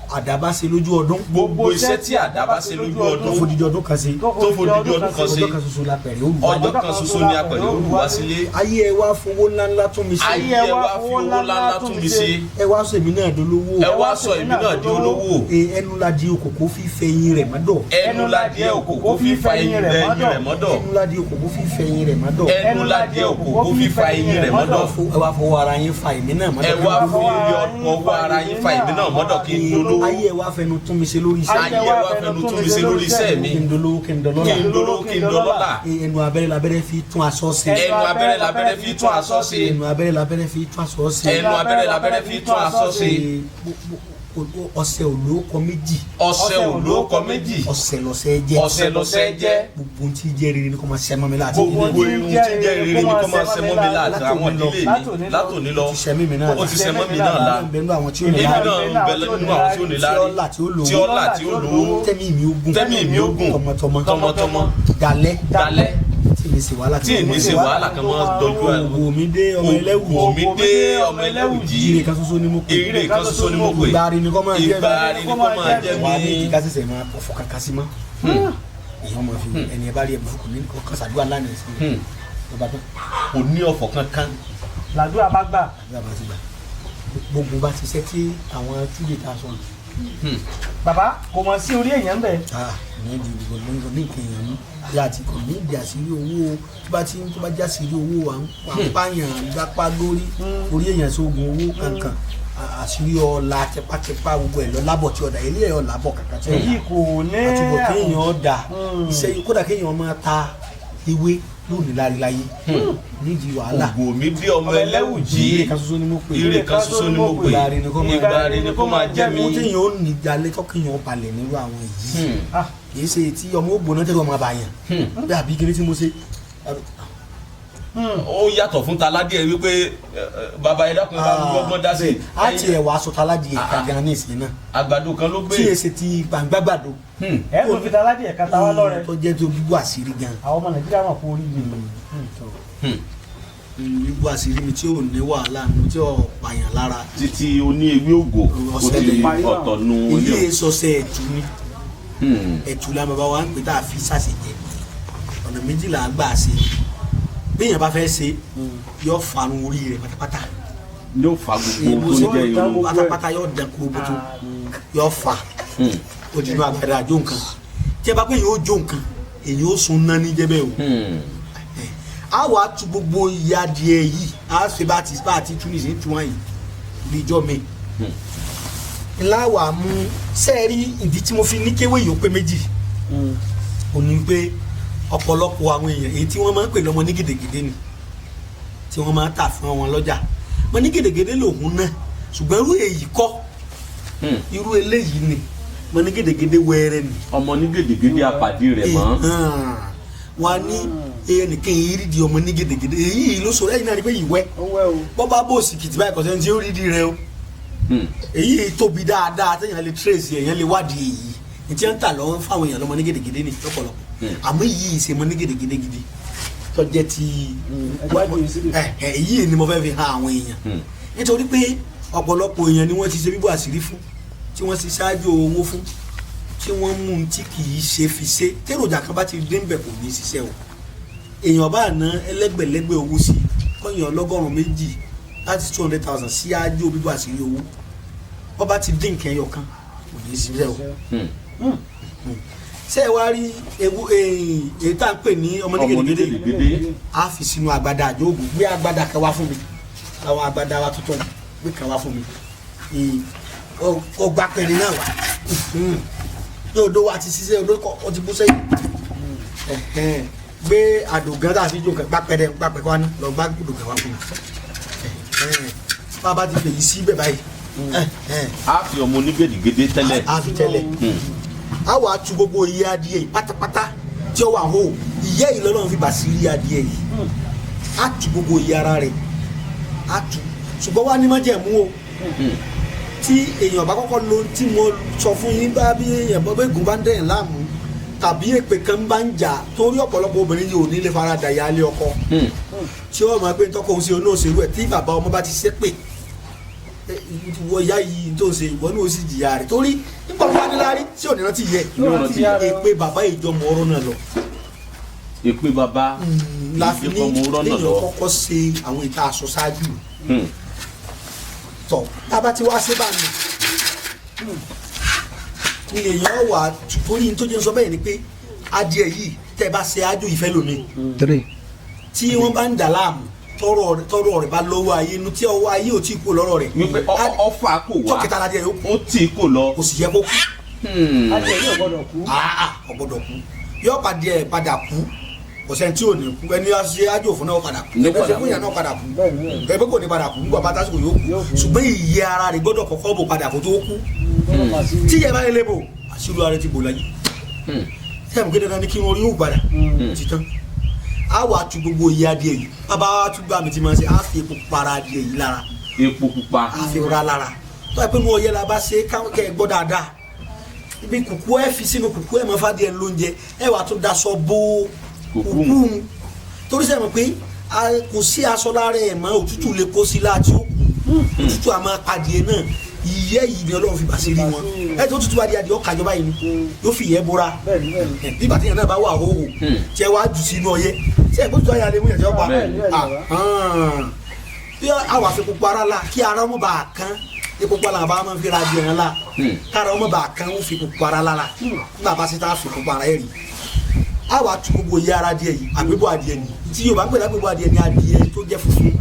àdá bá ṣe lójú ọdún. Gbogbo iṣẹ́ tí àdá bá ṣe lójú ọdún. Tó fodidi ọdún kan ṣe. Tó fodidi ọdún kan ṣe. Ọjọ́ kan ṣoṣo la pẹ̀rẹ̀ ó wù wá. Ọjọ́ kan ṣoṣo ni apẹ̀rẹ̀ ó wù wá sílé. Ayé ẹ wá fowó ńláńlá tún mi ṣe. Ayé ẹ wá fi owó ńláńlá tún mi ṣe. Ẹ wá sọ èmi náà dolówó. Ẹ wá sọ èmi náà di olówó. Ẹnu la di òkòkò fífẹ́ eyín rẹ̀ mọ́dọ̀. Ẹnu la di òkòkò fífa eyín rẹ̀ mọ́dọ̀. Ẹnu la di òkòkò fífẹ́ eyín rẹ̀ mọ́dọ̀. Ẹnu la di òkòkò fífa eyín rẹ̀ mọ́dọ̀. Ẹ wá fọwọ́ ara yín fa èmi náà mọ́dọ̀. Ẹ wá fọwọ́ ara yín fa èmi náà mọ́dọ̀ kí n dolówó. Ayé ẹ wá fẹnu tún mi ṣe lórí iṣẹ́ mi. Ayé ẹ wá fẹnu tún mi ṣe lórí iṣẹ́ mi. Kí n dolówó kí n dọlọ́lá. Kí n dolówó kí n dọlọ́lá. Ẹnu abẹ́rẹ́ labẹ́rẹ́ fi tún aṣọ ṣe. Ẹnu abẹ́rẹ́ labẹ́rẹ́ fi tún aṣọ ṣe. Ẹnu abẹ́rẹ́ labẹ́rẹ́ fi tún aṣọ ṣe. Ẹnu abẹ́rẹ́ labẹ́rẹ́ fi tún aṣọ ṣe. Ọṣẹ olóko méjì. Ọṣẹ olóko méjì. Ọṣẹ lọṣẹ jẹ́. Ọṣẹ lọṣẹ jẹ́. Gbogbo ohun tí jẹ́ rere ni kò máa ṣe mọ́ mi láti. Gbogbo ohun tí jẹ́ rere ni kò máa ṣe mọ́ mi láti àwọn ìdílé mi látòní lọ. Ó ti ṣe mí mi náà la. Ó ti ṣe mọ́ mi náà la. Èmi náà ń bẹ nínú àwọn tí ó ní Èmi náà ń bẹ nínú àwọn tí ó ní lárí. Tí ó là tí ó lówó. Tí ó là tí ó lówó. Tẹ́mi mi ó gùn. Tẹ́mi mi ó gùn. Tọmọtọmọ. Tọmọtọmọ. Dalẹ́. Dalẹ́. Tí mi ṣe wàhálà Tí mi ṣe wàhálà kan máa dọjú ẹ. Òwò mi dé ọmọ ẹlẹ́wù. Òwò mi dé ọmọ ẹlẹ́wù jí. Ire kan ṣoṣo ni mo pè. Ire kan ṣoṣo ni mo pè. Ìgbà rí ni kọ́ máa jẹ́ mi. Ìgbà rí ni kọ́ máa jẹ́ mi. Wà á ní ìdíkà ṣẹ̀ṣẹ̀ máa ọ̀fọ̀ kankan sí mọ́. Èèyàn máa fi ẹni ẹ bá rí ẹbùn fún mi kọ́ ṣàdúrà lánàá sí i. Lọ́ba tán. Kò ní ọ̀fọ̀ kankan. Làdúrà bá gbà. Làdúrà bá ti gbà. Gbogbo bá ti ṣe tí àwọn túlẹ̀ ta sọ. Bàbá kò mọ̀ sí orí èèyàn bẹ́ẹ̀. Ní ìdí gbogbo ní nǹkan èèyàn mú bí àti kò ní ìdí àṣírí owó tó bá ti tó bá já àṣírí owó à ń pààyàn gbapá lórí orí èèyàn sógun owó kankan àṣírí ọ̀la tipátipá gbogbo ẹ̀ lọ lábọ̀ tí ọ̀dà ilé ẹ̀ ọ̀la bọ̀ kankan tí ọ̀dà èyí kò ní àtúbọ̀ kéèyàn ọ̀dà iṣẹ́ kódà kéèyàn máa ta ewé lónìí láríláyé nídìí wàhálà. Ògo mi dé ọmọ ẹlẹ́wù jí. Ire kan ṣoṣo ni mo pè. Ire kan ṣoṣo ni mo pè. Ìgbà rí ni kó máa Ìgbà rí ni kó máa jẹ́ mi. Mo téèyàn ó ní dalẹ́ tọ́kìyàn balẹ̀ nírú àwọn yìí. Kì í ṣe tí ọmọ ó gbóná tẹ́lẹ̀ ọmọ àbàyàn. Bí àbí kiri tí mo ṣe. Ó yàtọ̀ fún taládìẹ wípé bàbá ẹ dákun bá gbọ́gbọ́n dá sí. A ti ẹ̀ wá aṣọ taládìẹ kan gan ní ìsìn náà. Àgbàdo kan ló gbé. Tí èsì ti gbàngbàgbàdo. Ẹ tó fi taládìẹ kan ta wá lọ́rẹ. Tó jẹ́ tó bíbú àṣírí gan. Àwọn ọmọ Nàìjíríà mọ̀ fún orí mi. Bíbú àṣírí mi tí ò ní wàhálà mi tí ò pààyàn lára. Títí o ní ewé ògò o ti ọ̀tọ̀ nu ilé ìsọsẹ ẹ̀tù ni. Ẹ̀tù la bàbá wa ń pè tá a fi ṣàṣejẹ. Ọ̀nà méjìlá gbà ṣe. Béèyàn bá fẹ́ ṣe yóò farun orí rẹ̀ pátápátá. Yóò fa gbogbo tó ń jẹ irun. Pátápátá yóò dán kúròbótó yóò fa òdìnnú àgbàdo àjò nǹkan. Tí ẹ bá pé yóò jó nǹkan èyí ó sun ná ní jẹ́bẹ̀ o. A wàá tu gbogbo ìyá adìẹ yìí a ṣe bá ti tú nìṣẹ́ tú wọn yìí bí ijọ́ mi. Ńlá wàá mú sẹ́ẹ̀rí ìdí tí mo fi ní kéwé yìí ó pé méjì. Ó ní pé ọ̀pọ̀lọpọ̀ àwọn èèyàn èyí tí wọ́n máa ń pè lọ́mọ ní gèdègèdè ni tí wọ́n máa ń tà fún wọn lọ́jà mọ ní gèdègèdè lòun náà ṣùgbọ́n irú èyí kọ́ irú eléyìí ni mọ ní gèdègèdè wẹ́rẹ́ ni. Ọmọ ní gèdègèdè apàdé rẹ̀ mọ́. Wọ́n á ní ẹnìkan èyí rí di ọmọ ní gèdègèdè èyí ló sọ ẹ̀yìn náà rí pé ìwẹ́ bọ́ bá bò sí kìtì báyìí kọ̀sẹ́ ní tí ó rí di rẹ o èyí tóbi dáadáa téèyàn lè trace èèyàn lè wádìí èyí ní tí wọ́n ń tà lọ́wọ́ fáwọn èèyàn lọ́mọ ní gèdègèdè ni lọ́pọ̀lọpọ̀ àmọ́ yìí ṣe mọ ní gèdègèdè gidi tó jẹ́ ti èyí ni mo fẹ́ fi hàn àwọn èèyàn nítorí pé ọ̀pọ̀lọpọ̀ èèyàn ni wọ́n ti ṣe bíbọ̀ àṣírí fún tí wọ́n ti ṣáájú owó fún tí wọ́n mú un tí kì í ṣe fi ṣe tèròjà kan bá ti dé ńbẹ̀ kò ní í ṣiṣẹ́ o èèyàn bá ná ẹlẹ́gbẹ̀lẹ́gbẹ̀ owó sí kọ́yìn ọlọ́gọ́rùn-ún méjì láti 200,000 sí ájú bíbọ̀ àṣírí owó wọ́n bá ti dín nǹkan ẹyọ kan kò ní í ṣiṣẹ́ o. Ṣé ẹ wá rí ewu èyí tá à ń pè ní ọmọ ní gèdègèdè a fi sínú agbada àjọògùn gbé agbada kan wá fún mi àwọn agbada wa tuntun gbé kan wá fún mi ọgbà pẹ̀lú náà wá ní odò wa ti ṣiṣẹ́ odò kọ́ ọ ti bú sẹ́yìn gbé àdògán tá a fi jó kan gbá pẹ̀rẹ̀ gbá pẹ̀ wá ní lọ gbá àdògán wá fún mi bá a bá ti fèyí sí bẹ̀ báyìí. A fi ọmọ ní gèdègèdè tẹ́lẹ̀. A fi tẹ́lẹ̀ a wà tu gbogbo iye adìẹ yìí pátápátá tí ó wà hó ìyẹ́ yìí lọ́lọ́run fi bàṣírí adìẹ yìí a tu gbogbo iye ara rẹ̀ a tu ṣùgbọ́n wá ní májẹ̀mú o tí èèyàn bá kọ́kọ́ lo tí mo sọ fún yín bá bí èèyàn bá gbẹ́gun bá ń dẹ̀yìn láàmú tàbí èpè kan bá ń jà torí ọ̀pọ̀lọpọ̀ obìnrin yìí ò ní lè fara dà yálé ọkọ tí ó máa pé tọkọ òun ṣe onóòṣèlú ẹ̀ tí bàbá ọmọ bá ti ṣépè ìwọ ìyá yìí tó ń ṣe ìwọ ní o sì jìyà rẹ̀ torí nígbà tó bá ní láárí tí ò ní rántí yẹ èpè bàbá ìjọmọ ọ̀rọ̀ náà lọ. Èpè bàbá ìjọmọ ọ̀rọ̀ náà lọ. Lèèyàn kọ́kọ́ ṣe àwọn ìta aṣọ ṣáájú tọ tába tí wàá ṣe bá mi ní èèyàn wà torí tó jẹ́ sọ bẹ́ẹ̀ ni pé adìẹ yìí tẹ́ bá ṣe ájò ìfẹ́ lómi tí wọ́n bá ń dà láàmú tọrọ rẹ bá lọ́wọ́ ayé inú tí ọwọ́ ayé ò tí kú lọ́rọ̀ rẹ̀. Wípé ọfà kò wá tọkìtà la díẹ̀ yóò kú. Ó tí kò lọ. Kò sì yẹ kó kú. Adìẹ yóò gbọ́dọ̀ kú. Kò gbọ́dọ̀ kú yóò padà ẹ padà kú kò sẹ́ni tí ò ní kú ẹni ṣe ájò fún náà padà kú ẹni ṣe fún yàn náà padà kú ẹgbẹ́ kò ní padà kú nígbà bá tásìkò yóò kú ṣùgbọ́n ìyẹ́ ara rẹ̀ gbọ́dọ̀ kọ́kọ́ bò padà kó tó kú. Tí ìyá bá lè bò àṣírí ara ti bò láyé. Ṣé àmì kéde náà ni kí wọ́n rí òun padà ti tán. A wà tu gbogbo iye adìẹ yìí. Bàbá wa tún gbà mí ti máa ṣe, á fi epo para adìẹ yìí lára. Epo pupa. Á fi ra lára. Tó yẹ pé inú ọyẹ́ la bá ṣe káwọn kẹ́ ẹ gbọ́ dáadáa. Ibi kùkú ẹ fi sínú kùkú ẹ máa fàdíẹ lóúnjẹ ẹ wà tún daṣọ bo kùkú ń. Torí sẹ́yìn mọ̀ pé kò sí aṣọ lára ẹ̀ mọ́, òtútù lè kó sí láti ó kù. Òtútù a máa padìẹ náà. Ìyẹ́ yìí ni Ọlọ́run fi bàṣírí wọn. Ẹ tó tútù adìẹ adìẹ ọkàjọba yìí ni yóò fi ìyẹ́ bora. Bí bàtí yẹn náà bá wà hóhò tí ẹ wá jù sínú ọyẹ́ tí ẹ kó tútù ayé alẹ́ mú yẹn tí ó pa. Bí àwọn àfikún para la kí ara ọmọ bá a kán epo pa la bá máa fi ra adìẹ yẹn la kára ọmọ bá a kán ó fi epo para la la nígbà bá ṣe tá a fi epo para yẹn rí. A wà tu gbogbo iye ara adìẹ yìí àgbébọ̀ adìẹ ni tí Yorùbá ń pè lágbébọ̀ adìẹ ni adìẹ tó jẹ́ funfun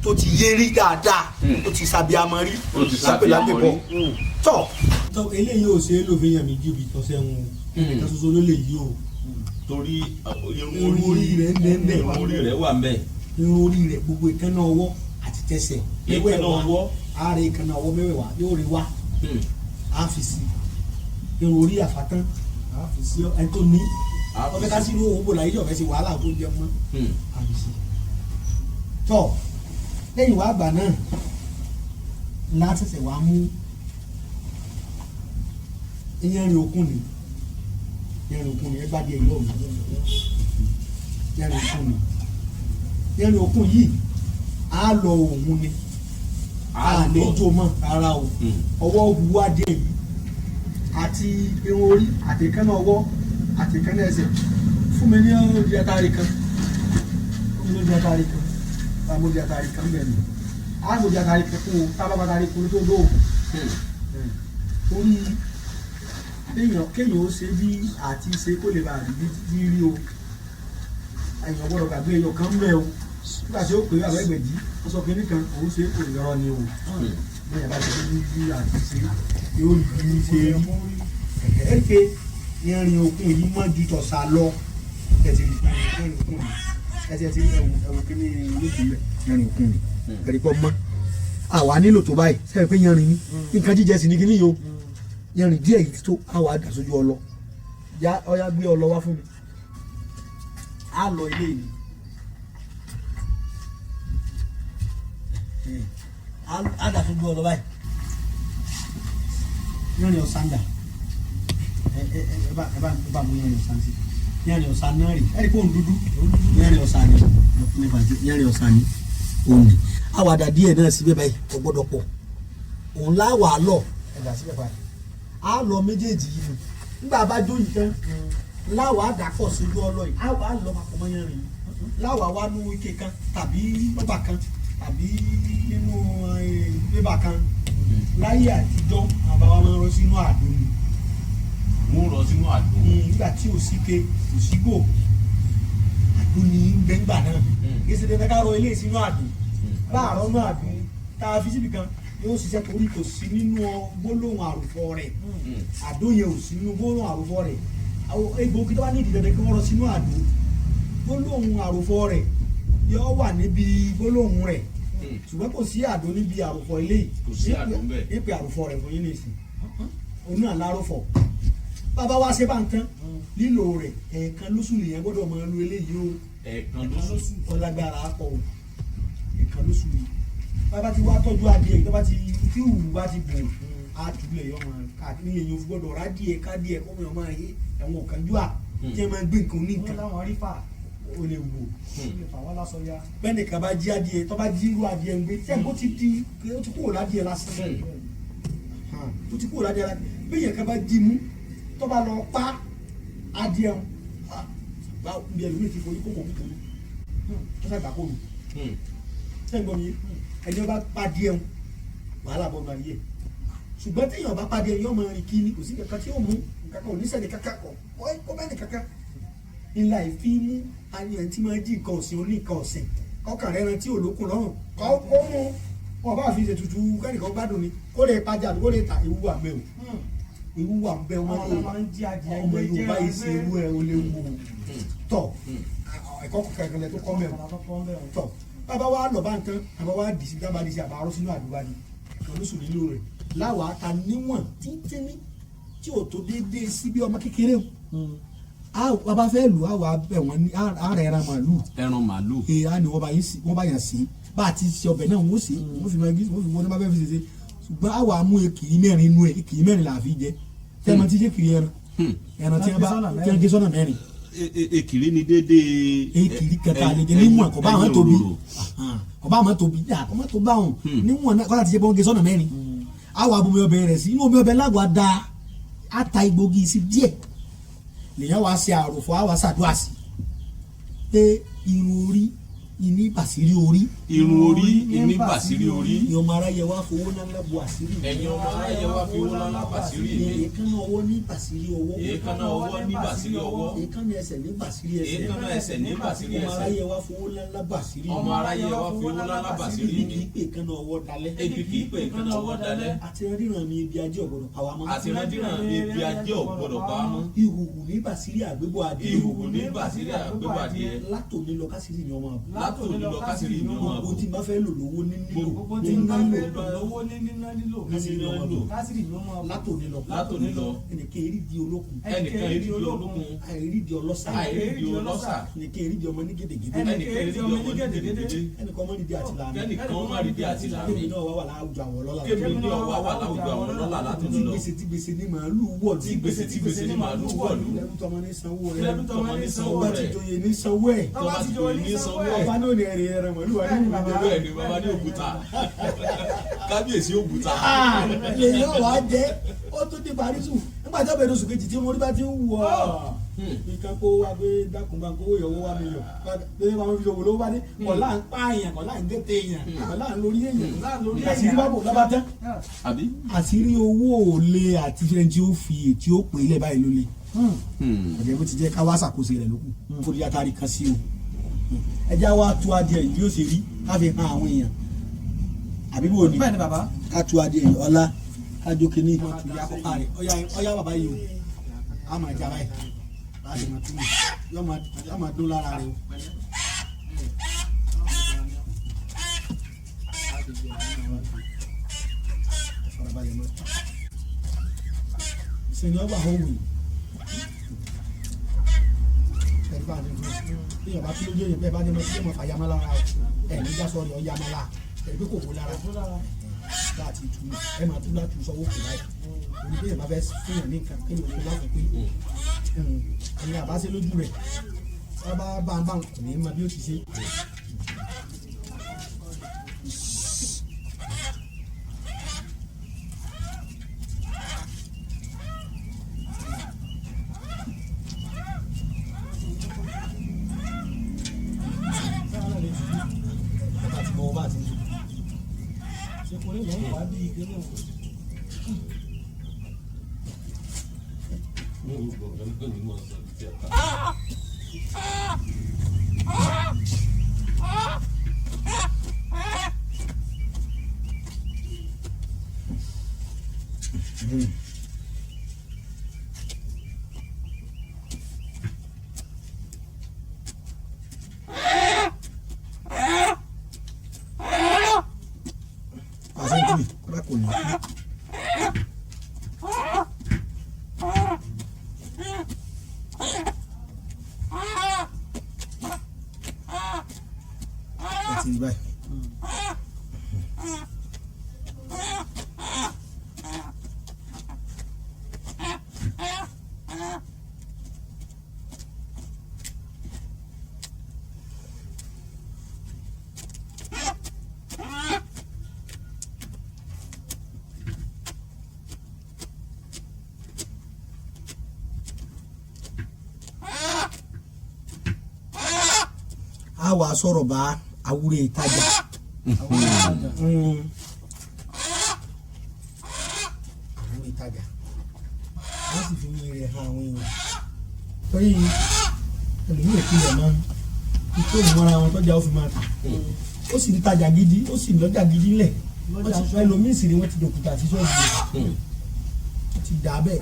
tó ti yé rí dáadáa tó ti sàbíamọ rí lápè lágbébọ̀ tọ. Tọ eléyìí ò ṣe é lò fi yàn mí ju ibi tọ́sẹ̀ ń o ẹ̀ka ṣoṣo ló lè yí o. Torí irun orí rẹ̀ ń bẹ́ẹ̀ bẹ́ẹ̀ irun orí rẹ̀ wà ń bẹ́ẹ̀. Irun orí rẹ̀ gbogbo ìkànnà ọwọ́ àti tẹsẹ̀ ìkànnà ọwọ́ ààrẹ ìkànnà ọwọ́ mẹ́wẹ̀ẹ̀wá yóò rí wá á fi sí irun orí àfàtán á fi sí ẹni tó ní ọbẹ̀ ká sí inú owó bò láyé ọ̀fẹ́ sí wàhálà tó jẹ mọ́ á fi sí. Tọ́ lẹ́yìn wá àgbà náà látẹ̀sẹ̀ wá mú iyanrìn òkun ni iyanrìn òkun ni ẹ gbádìí ẹ lọ́wọ́ iyanrìn òkun ni iyanrìn òkun yìí á lọ òun ni a lè jó mọ́ rárá o. Ọwọ́ wu adìẹ yìí àti irun orí àti ìkànnà ọwọ́ àti ìkànnà ẹsẹ̀. Fún mi ní odi atari kan, fún mi ní odi atari kan, bá mo di atari kan bẹ́ẹ̀ ni a mo di atari kan kún o tá a bá atari kún tó lóògùn. Torí kéèyàn ó ṣe bí àti ṣe kó lè bá a rí bí rí o. Èèyàn gbọ́dọ̀ gbàgbé ẹyọ kan mẹ́ o. Nígbà tí ó pè é àbẹ́ gbẹ̀dí ó sọ kínní kan òun ṣe kò yọrọ ni o. Bẹ́ẹ̀ bá ṣe bí bí àti ṣe yóò rí ṣe rí. Ẹ pé irin òkun yìí mọ́ ju tọ̀sà lọ. Ẹ ti rí irin òkun yìí. Ẹ ti rí ẹ̀wù kínní lókun bẹ́ẹ̀ irin òkun yìí. Ẹ̀rí pọ̀ mọ́. Àwa nílò tó báyìí sẹ́yìn pé yanrìn ni nǹkan jíjẹ sì ní kínní yìí o. Yanrìn díẹ̀ yìí tó àwa dà sójú ọlọ. Ya ọya gbé ọlọ wá fún mi. Á lọ ilé yìí. Á dà sójú ọlọ báyìí. Yanrìn ọ̀sán dà. Ẹ bá mú yanrìn ọ̀sán sí. Yanrìn ọ̀sán náà rè. Ẹ rí pé òun dúdú. Yanrìn ọ̀sán ni. Yanrìn ọ̀sán ni. Òun ni. Àwàdà díẹ̀ náà síbẹ̀ báyìí kò gbọ́dọ̀ pọ̀. Òun láwàá lọ. Ẹ dà síbẹ̀ báyìí. Á lọ méjèèjì yìí nù. Nígbà bá jó yìí tán láwàá dàpọ̀ sójú ọlọ yìí. Àwàá lọ papọ̀ mọ́ yanrìn yìí. Láwàá wá nú ike kan tàbí rọ́bà kan tàbí nínú bébà kan. Láyé àtijọ́ àwọn bàbá máa ń rọ sínú àdó ni. Wọ́n rọ sínú àdó. Nígbà tí ò sí ke kò sí gò àdó ni gbẹ̀ngbà náà. Kì í ṣe dandan ká rọ ilé sínú àdó. Láàárọ̀ náà àdó tá a fi síbi kan yóò ṣiṣẹ́ torí kò sí nínú gbólóhùn àròfọ rẹ̀. Àdó yẹn ò sí nínú gbólóhùn àròfọ rẹ̀. Egbòogi tó bá ní ìdí dandan kí wọ́n rọ sínú àdó. Gbólóhùn àròfọ rẹ̀ yóò wà níbi gbólóhùn rẹ̀. Ṣùgbọ́n kò sí àdó níbi àròfọ ilé yìí. Kò sí àdó ń bẹ̀. Níbi àròfọ rẹ̀ fún yín nìsín. Òun náà láròfọ̀. Bàbá wa ṣe bá ń tán lílo rẹ̀ ẹ̀ẹ̀kan lóṣù nìyẹn gbọ́dọ̀ máa lo eléyìí o. Ẹ̀ẹ̀kan lóṣù. Ọlágbára pọ̀ o. Ẹ̀ẹ̀kan lóṣù ni. Bàbá ti wá tọ́jú adìẹ yìí tó bá ti tí òwú bá ti bò á túlẹ̀ yọ ọmọ káàkiri ní èyàn gbọ́dọ̀ rádìẹ kádìẹ kó mọ̀ máa yé ẹ̀wọ̀n kánjú à tí ẹ máa gbé nǹkan ní nǹkan. O lè wò. Bẹ́ẹ̀ ni kaba jí adìẹ tó bá jí irú adìẹ ń gbé tí ẹ̀ kó ti di ó ti kúrò ládìẹ lásán. Ó ti kúrò ládìẹ lásán. Bí èyàn kaba jí mú tó bá lọ pa adìẹ ń bá bí ẹlòmíì ti forí kókò kúkúrú tó sàgbà kó mi. Sẹ́yìn gbọ́ mi ẹni ọba padì ẹ̀hún wàhálà bọ́ máa yẹ. Ṣùgbọ́n téèyàn bá padì ẹ̀hún yóò máa rìn kíni kò sí kankan tí yóò mú nǹkan kan ò ní sẹ́ni kankan kọ̀ kó bẹ́ẹ̀ ni kankan. Ńlá ìfi mú ayé tí máa jí nǹkan ọ̀sìn oní nǹkan ọ̀sìn kọ́kàn rẹ̀ rántí olókùn lọ́rùn kó mú wọn bá fi ṣètùtù kẹ́nìkan gbádùn ni kó lè pàjá kó lè ta ewu wà mẹ́ o. Ewu wà ń bẹ ọmọ Yorùbá yìí ṣe ewu ẹ o lè wò tọ ẹ̀kọ́ kankan lẹ tó kọ́ mẹ́ o tọ. Bàbá wa lọ bá nǹkan bàbá wa dì sí dábàá dì sí àbá arọ sínú àdúrà ni ẹ̀kan lóṣù nílò rẹ̀. Láwa ta níwọ̀n tíntínní tí ò tó déédéé sí bí ọmọ kékeré o. A bá fẹ́ lù á wà bẹ̀ wọ́n ní àárẹ̀ ẹran màálù. Ẹran màálù. Ee, á ní wọ́n bá yín sí, wọ́n bá yàn sí bá a ti ṣe ọbẹ̀ náà, wọ́n ṣe, wọ́n fi máa gí, wọ́n fi wọ́n ní bá fẹ́ fi ṣe ṣe, ṣùgbọ́n á wà á mú ekìí mẹ́rin inú ẹ̀, ekìí mẹ́rin là á fi jẹ. Tẹ́lẹ̀ tí jẹ́ kiri ẹran, ẹran tí wọ́n bá tí wọ́n gé sọ́nà mẹ́rin. Ekiri ni déédéé. Ekiri kẹta lè jẹ níwọ̀n, kò bá àwọn tóbi, kò bá àwọn tóbi yà, kò má tó bá wọn níwọ̀n náà, kọ́lá ti ṣe bọ́n gé sọ́nà mẹ́rin. Á wà bomi ọbẹ̀ rẹ̀ sí inú omi ọbẹ̀ lágọ̀ọ́ da á ta igbógi sí díẹ̀, lèyàn wá ṣe àròfọ̀, á wá ṣàdúrà sí pé irun orí ìní bàṣírí orí. Irun orí ìní bàṣírí orí. Ẹ̀yin ọmọ aráyé wá fowó ńláńlá bu àṣírí mi. Ẹ̀yin ọmọ aráyé wá fi owó ńláńlá bàṣírí mi. Èékánná ọwọ́ ní bàṣírí ọwọ́. Èékánná ọwọ́ ní bàṣírí ọwọ́. Èékánná ẹsẹ̀ ní bàṣírí ẹsẹ̀. Èékánná ẹsẹ̀ ní bàṣírí Ọmọ ẹsẹ̀. aráyé wá fowó ńláńlá bàṣírí mi. Ọmọ aráyé wá fi owó ńláńlá bàṣírí mi. Ebi kì í pè èékánná ọwọ́ dalẹ̀. Ebi kì í pè èékánná ọwọ́ dalẹ̀. Àti ríran mi ibi ajé ọ̀gbọ̀dọ̀ pa wá mọ́. Àti ríran mi ibi ajé ọ̀gbọ̀dọ̀ pa wá mọ́. Ìhùhù ní bàṣírí àgbébọ̀ adìẹ. Ìhùhù ní bàṣírí àgbébọ̀ adìẹ. Látòní lọ kásìrì mi ọmọ àbò. Látòní lọ kásìrì mi ọmọ àbò. Gbogbo tí n bá fẹ́ lò lówó ní nílò. Gbogbo tí n bá fẹ́ lò lówó ní níná lílò. Kásìrì mi ọmọ àbò. Kásìrì mi ọmọ àbò. Látòní lọ. Látòní lọ. Ẹnìkan eré di olókun. Ẹnìkan eré di olókun. Àìrí di ọlọ́sà. Àìrí di ọlọ́sà. Ẹnìkan eré di ọmọ ní gèdègèdè. Ẹnìkan eré di ọmọ ní gèdègèdè. Ẹnìkan ọmọ nídìí àti làmì. Kẹ́nìkan má rí di àti làmì. Kémi náà wá wà láwùjọ àwọn ọlọ́lá. Kémi náà wá wà láwùjọ àwọn ọlọ́lá látòní lọ. Tí gbèsè tí gbèsè ní màálù wọ̀lú. Tí gbèsè tí gbèsè ní màálù wọ̀lú. Lẹ́rú tọmọ ní sanwó rẹ̀. Lẹ́rú tọmọ ní sanwó Ọba ti rẹ̀. joyè ní sanwó ẹ̀. Tọ́ba ti joyè ní sanwó ẹ̀. Ọba náà ní ẹ̀rẹ̀ ẹ̀rẹ̀ màálù wà ní ìwúlò. Bẹ́ẹ̀ ni bàbá ní òkúta. Kábíyèsí òkúta. Lèyìn ọ̀wá jẹ́ ó tún di parísù nígbà tí ọbẹ̀ oṣù kejì tí mo rí bá ti ń wọ̀ ọ́ nǹkan kó wá gbé dákùnbà kó yọwọ́ wá mi yọ lórí wọn fi ṣòwò ló bá dé kọ̀lá ń pààyàn, kọ̀lá ń gé èèyàn, kọ̀lá ń lórí èèyàn, àṣírí bá bò lọ́ba tán. Àbí? Àṣírí owó ò le àti ṣe tí ó fi tí ó pè é lẹ̀ báyìí ló le. Ọ̀jẹ̀ bó ti jẹ́ ká wá ṣàkóso rẹ̀ lókù kó di atari kan sí o. Ẹja wa tú adìẹ yìí bí ó ṣe rí ká fi hàn àwọn èèyàn, àbí bò ní? Bẹ́ẹ̀ ni bàbá. Ká tú adìẹ yìí ọlá ká jókè ní ìmọ̀ tùyà kọ́kọ́ rẹ̀. Ọ̀yá ọ̀yá bàbá yìí o, a máa jà báyìí láti máa tú yọ máa dún lára rẹ o. Farabalẹ̀ mọ́. Ìsẹ̀ni ọba òwì ẹ̀rí bá a ti tún bí ọba tí lójú èyàn bẹ́ẹ̀ bá dé mọ́ tí yóò mọ̀ fà yamọ́ lára o, ẹ̀ ní já sọ́ọ̀rì ọ̀ yamọ́ la, ẹ̀rí pé kò wó lára láti tu ẹ máa tú láti sọ́wọ́ kò láì orí bí èèyàn bá fẹ́ fún yàn ní nǹkan kí ni òun láti pé ẹ̀yin àbá ṣe lójú rẹ̀ bá bá bá ń kò ní mọ bí ó ti ṣe. Pàṣẹ kódà kò ní. Ẹ ti rí báyìí. A wàá sọ̀rọ̀ bá awúrẹ́ ìtajà. Àwúrẹ́ ìtajà wọ́n sì fi wí rẹ̀ hàn àwọn èèyàn torí ẹlòmíì ò tilẹ̀ mọ́ ikú òmùmọ́ra wọn tọ́jà ó fi máa tà, ó sì ń tajà gidi, ó sì ń lọ́jà gidi ńlẹ̀. Wọ́n ti ẹlòmíì sì ni wọ́n ti dòkúta sí ṣọ́ọ̀bù rẹ̀, wọ́n ti dà á bẹ́ẹ̀.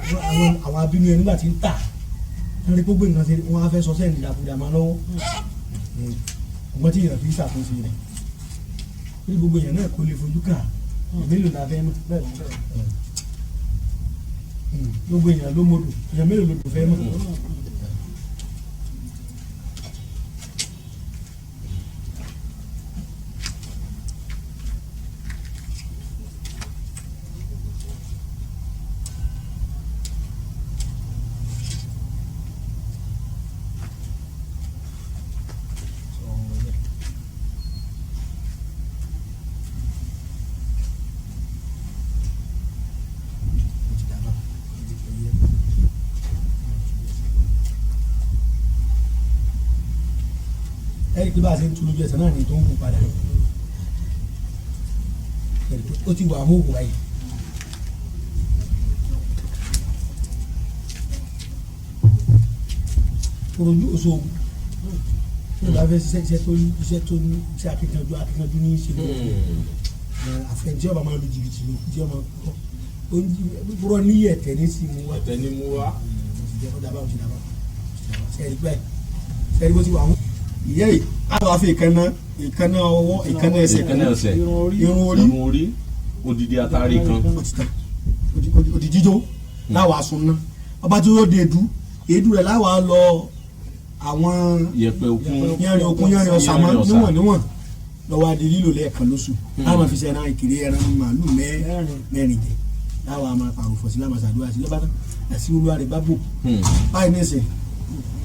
Àwọn abínú ẹ nígbà tí ń tà wọ́n rí gbogbo nǹkan ṣe, wọ́n á fẹ́ sọ sẹ́yìn dìdàkudà máa lọ́wọ́. Ọgbọ́n tí èèyàn fi ṣàtúnṣe rẹ̀ ní gbogbo èèyàn náà kò lè fojú kàn. Mélòó la fẹ́ mọ̀? Gbogbo èèyàn ló mọdò, èèyàn mélòó lodò fẹ́ mọ̀? Ẹ̀rí pé bá a ṣe ń tu lójú ẹsẹ̀ náà ni tó ń kú padà. Ẹ̀rí pé ó ti wà mú ògùn báyìí. Orojú oṣoògùn tí o bá fẹ́ ṣiṣẹ́, iṣẹ́ tó ní, iṣẹ́ tó ní, iṣẹ́ akíkanjú, akíkanjú ní í ṣe. Àfẹnjẹ́ ọba máa lu jìbìtì lò tí ọmọ kúrọ́ ní ẹ̀tẹ̀ ní sí mu wá. Ẹ̀tẹ̀ ní mu wá. Ó ti dábàá, ó ti dábàá. Sẹ́ẹ̀rí báyìí, sẹ́ẹ̀rí bó ti wà mú ìyẹ́ yìí, á wàá fi ìkànnà, ìkànnà ọwọ́, ìkànnà ẹsẹ̀, ìkànnà ẹsẹ̀, irun orí, irun orí, odidi atari kan. Ó ti tán, ó di jíjó láwàá sun ná. Ọba tí ó di èédú, èédú rẹ̀ láwàá lọ àwọn yẹ̀pẹ̀ òkun, yẹrin òkun, yẹrin ọ̀sà mọ́ níwọ̀n níwọ̀n lọ́wọ́ adi lílò lẹ́ẹ̀kan lóṣù. Láwọn fi ṣe ẹran ìkiri, ẹran màálù mẹ́rin jẹ, láwọn máa pàrọ̀ fọ̀ sí, láwọn ṣàdúrà sí lọ́ba tán àti olúwa rẹ̀ bá bò báyìí ní ìsìn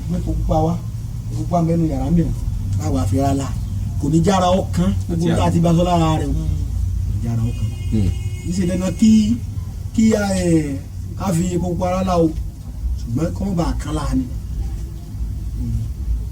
gbé kó pupa wá, kó pupa mẹ́nu yàrá mìíràn láwọn àfihàn la kò ní jára ọkàn gbogbo tá a ti bá sọ lára rẹ̀ o, kò ní jára ọkàn. Kì í ṣe dandan kí ká fi epo pupa rárá o, ṣùgbọ́n kọ́ mọ́ bá a kan láà ni.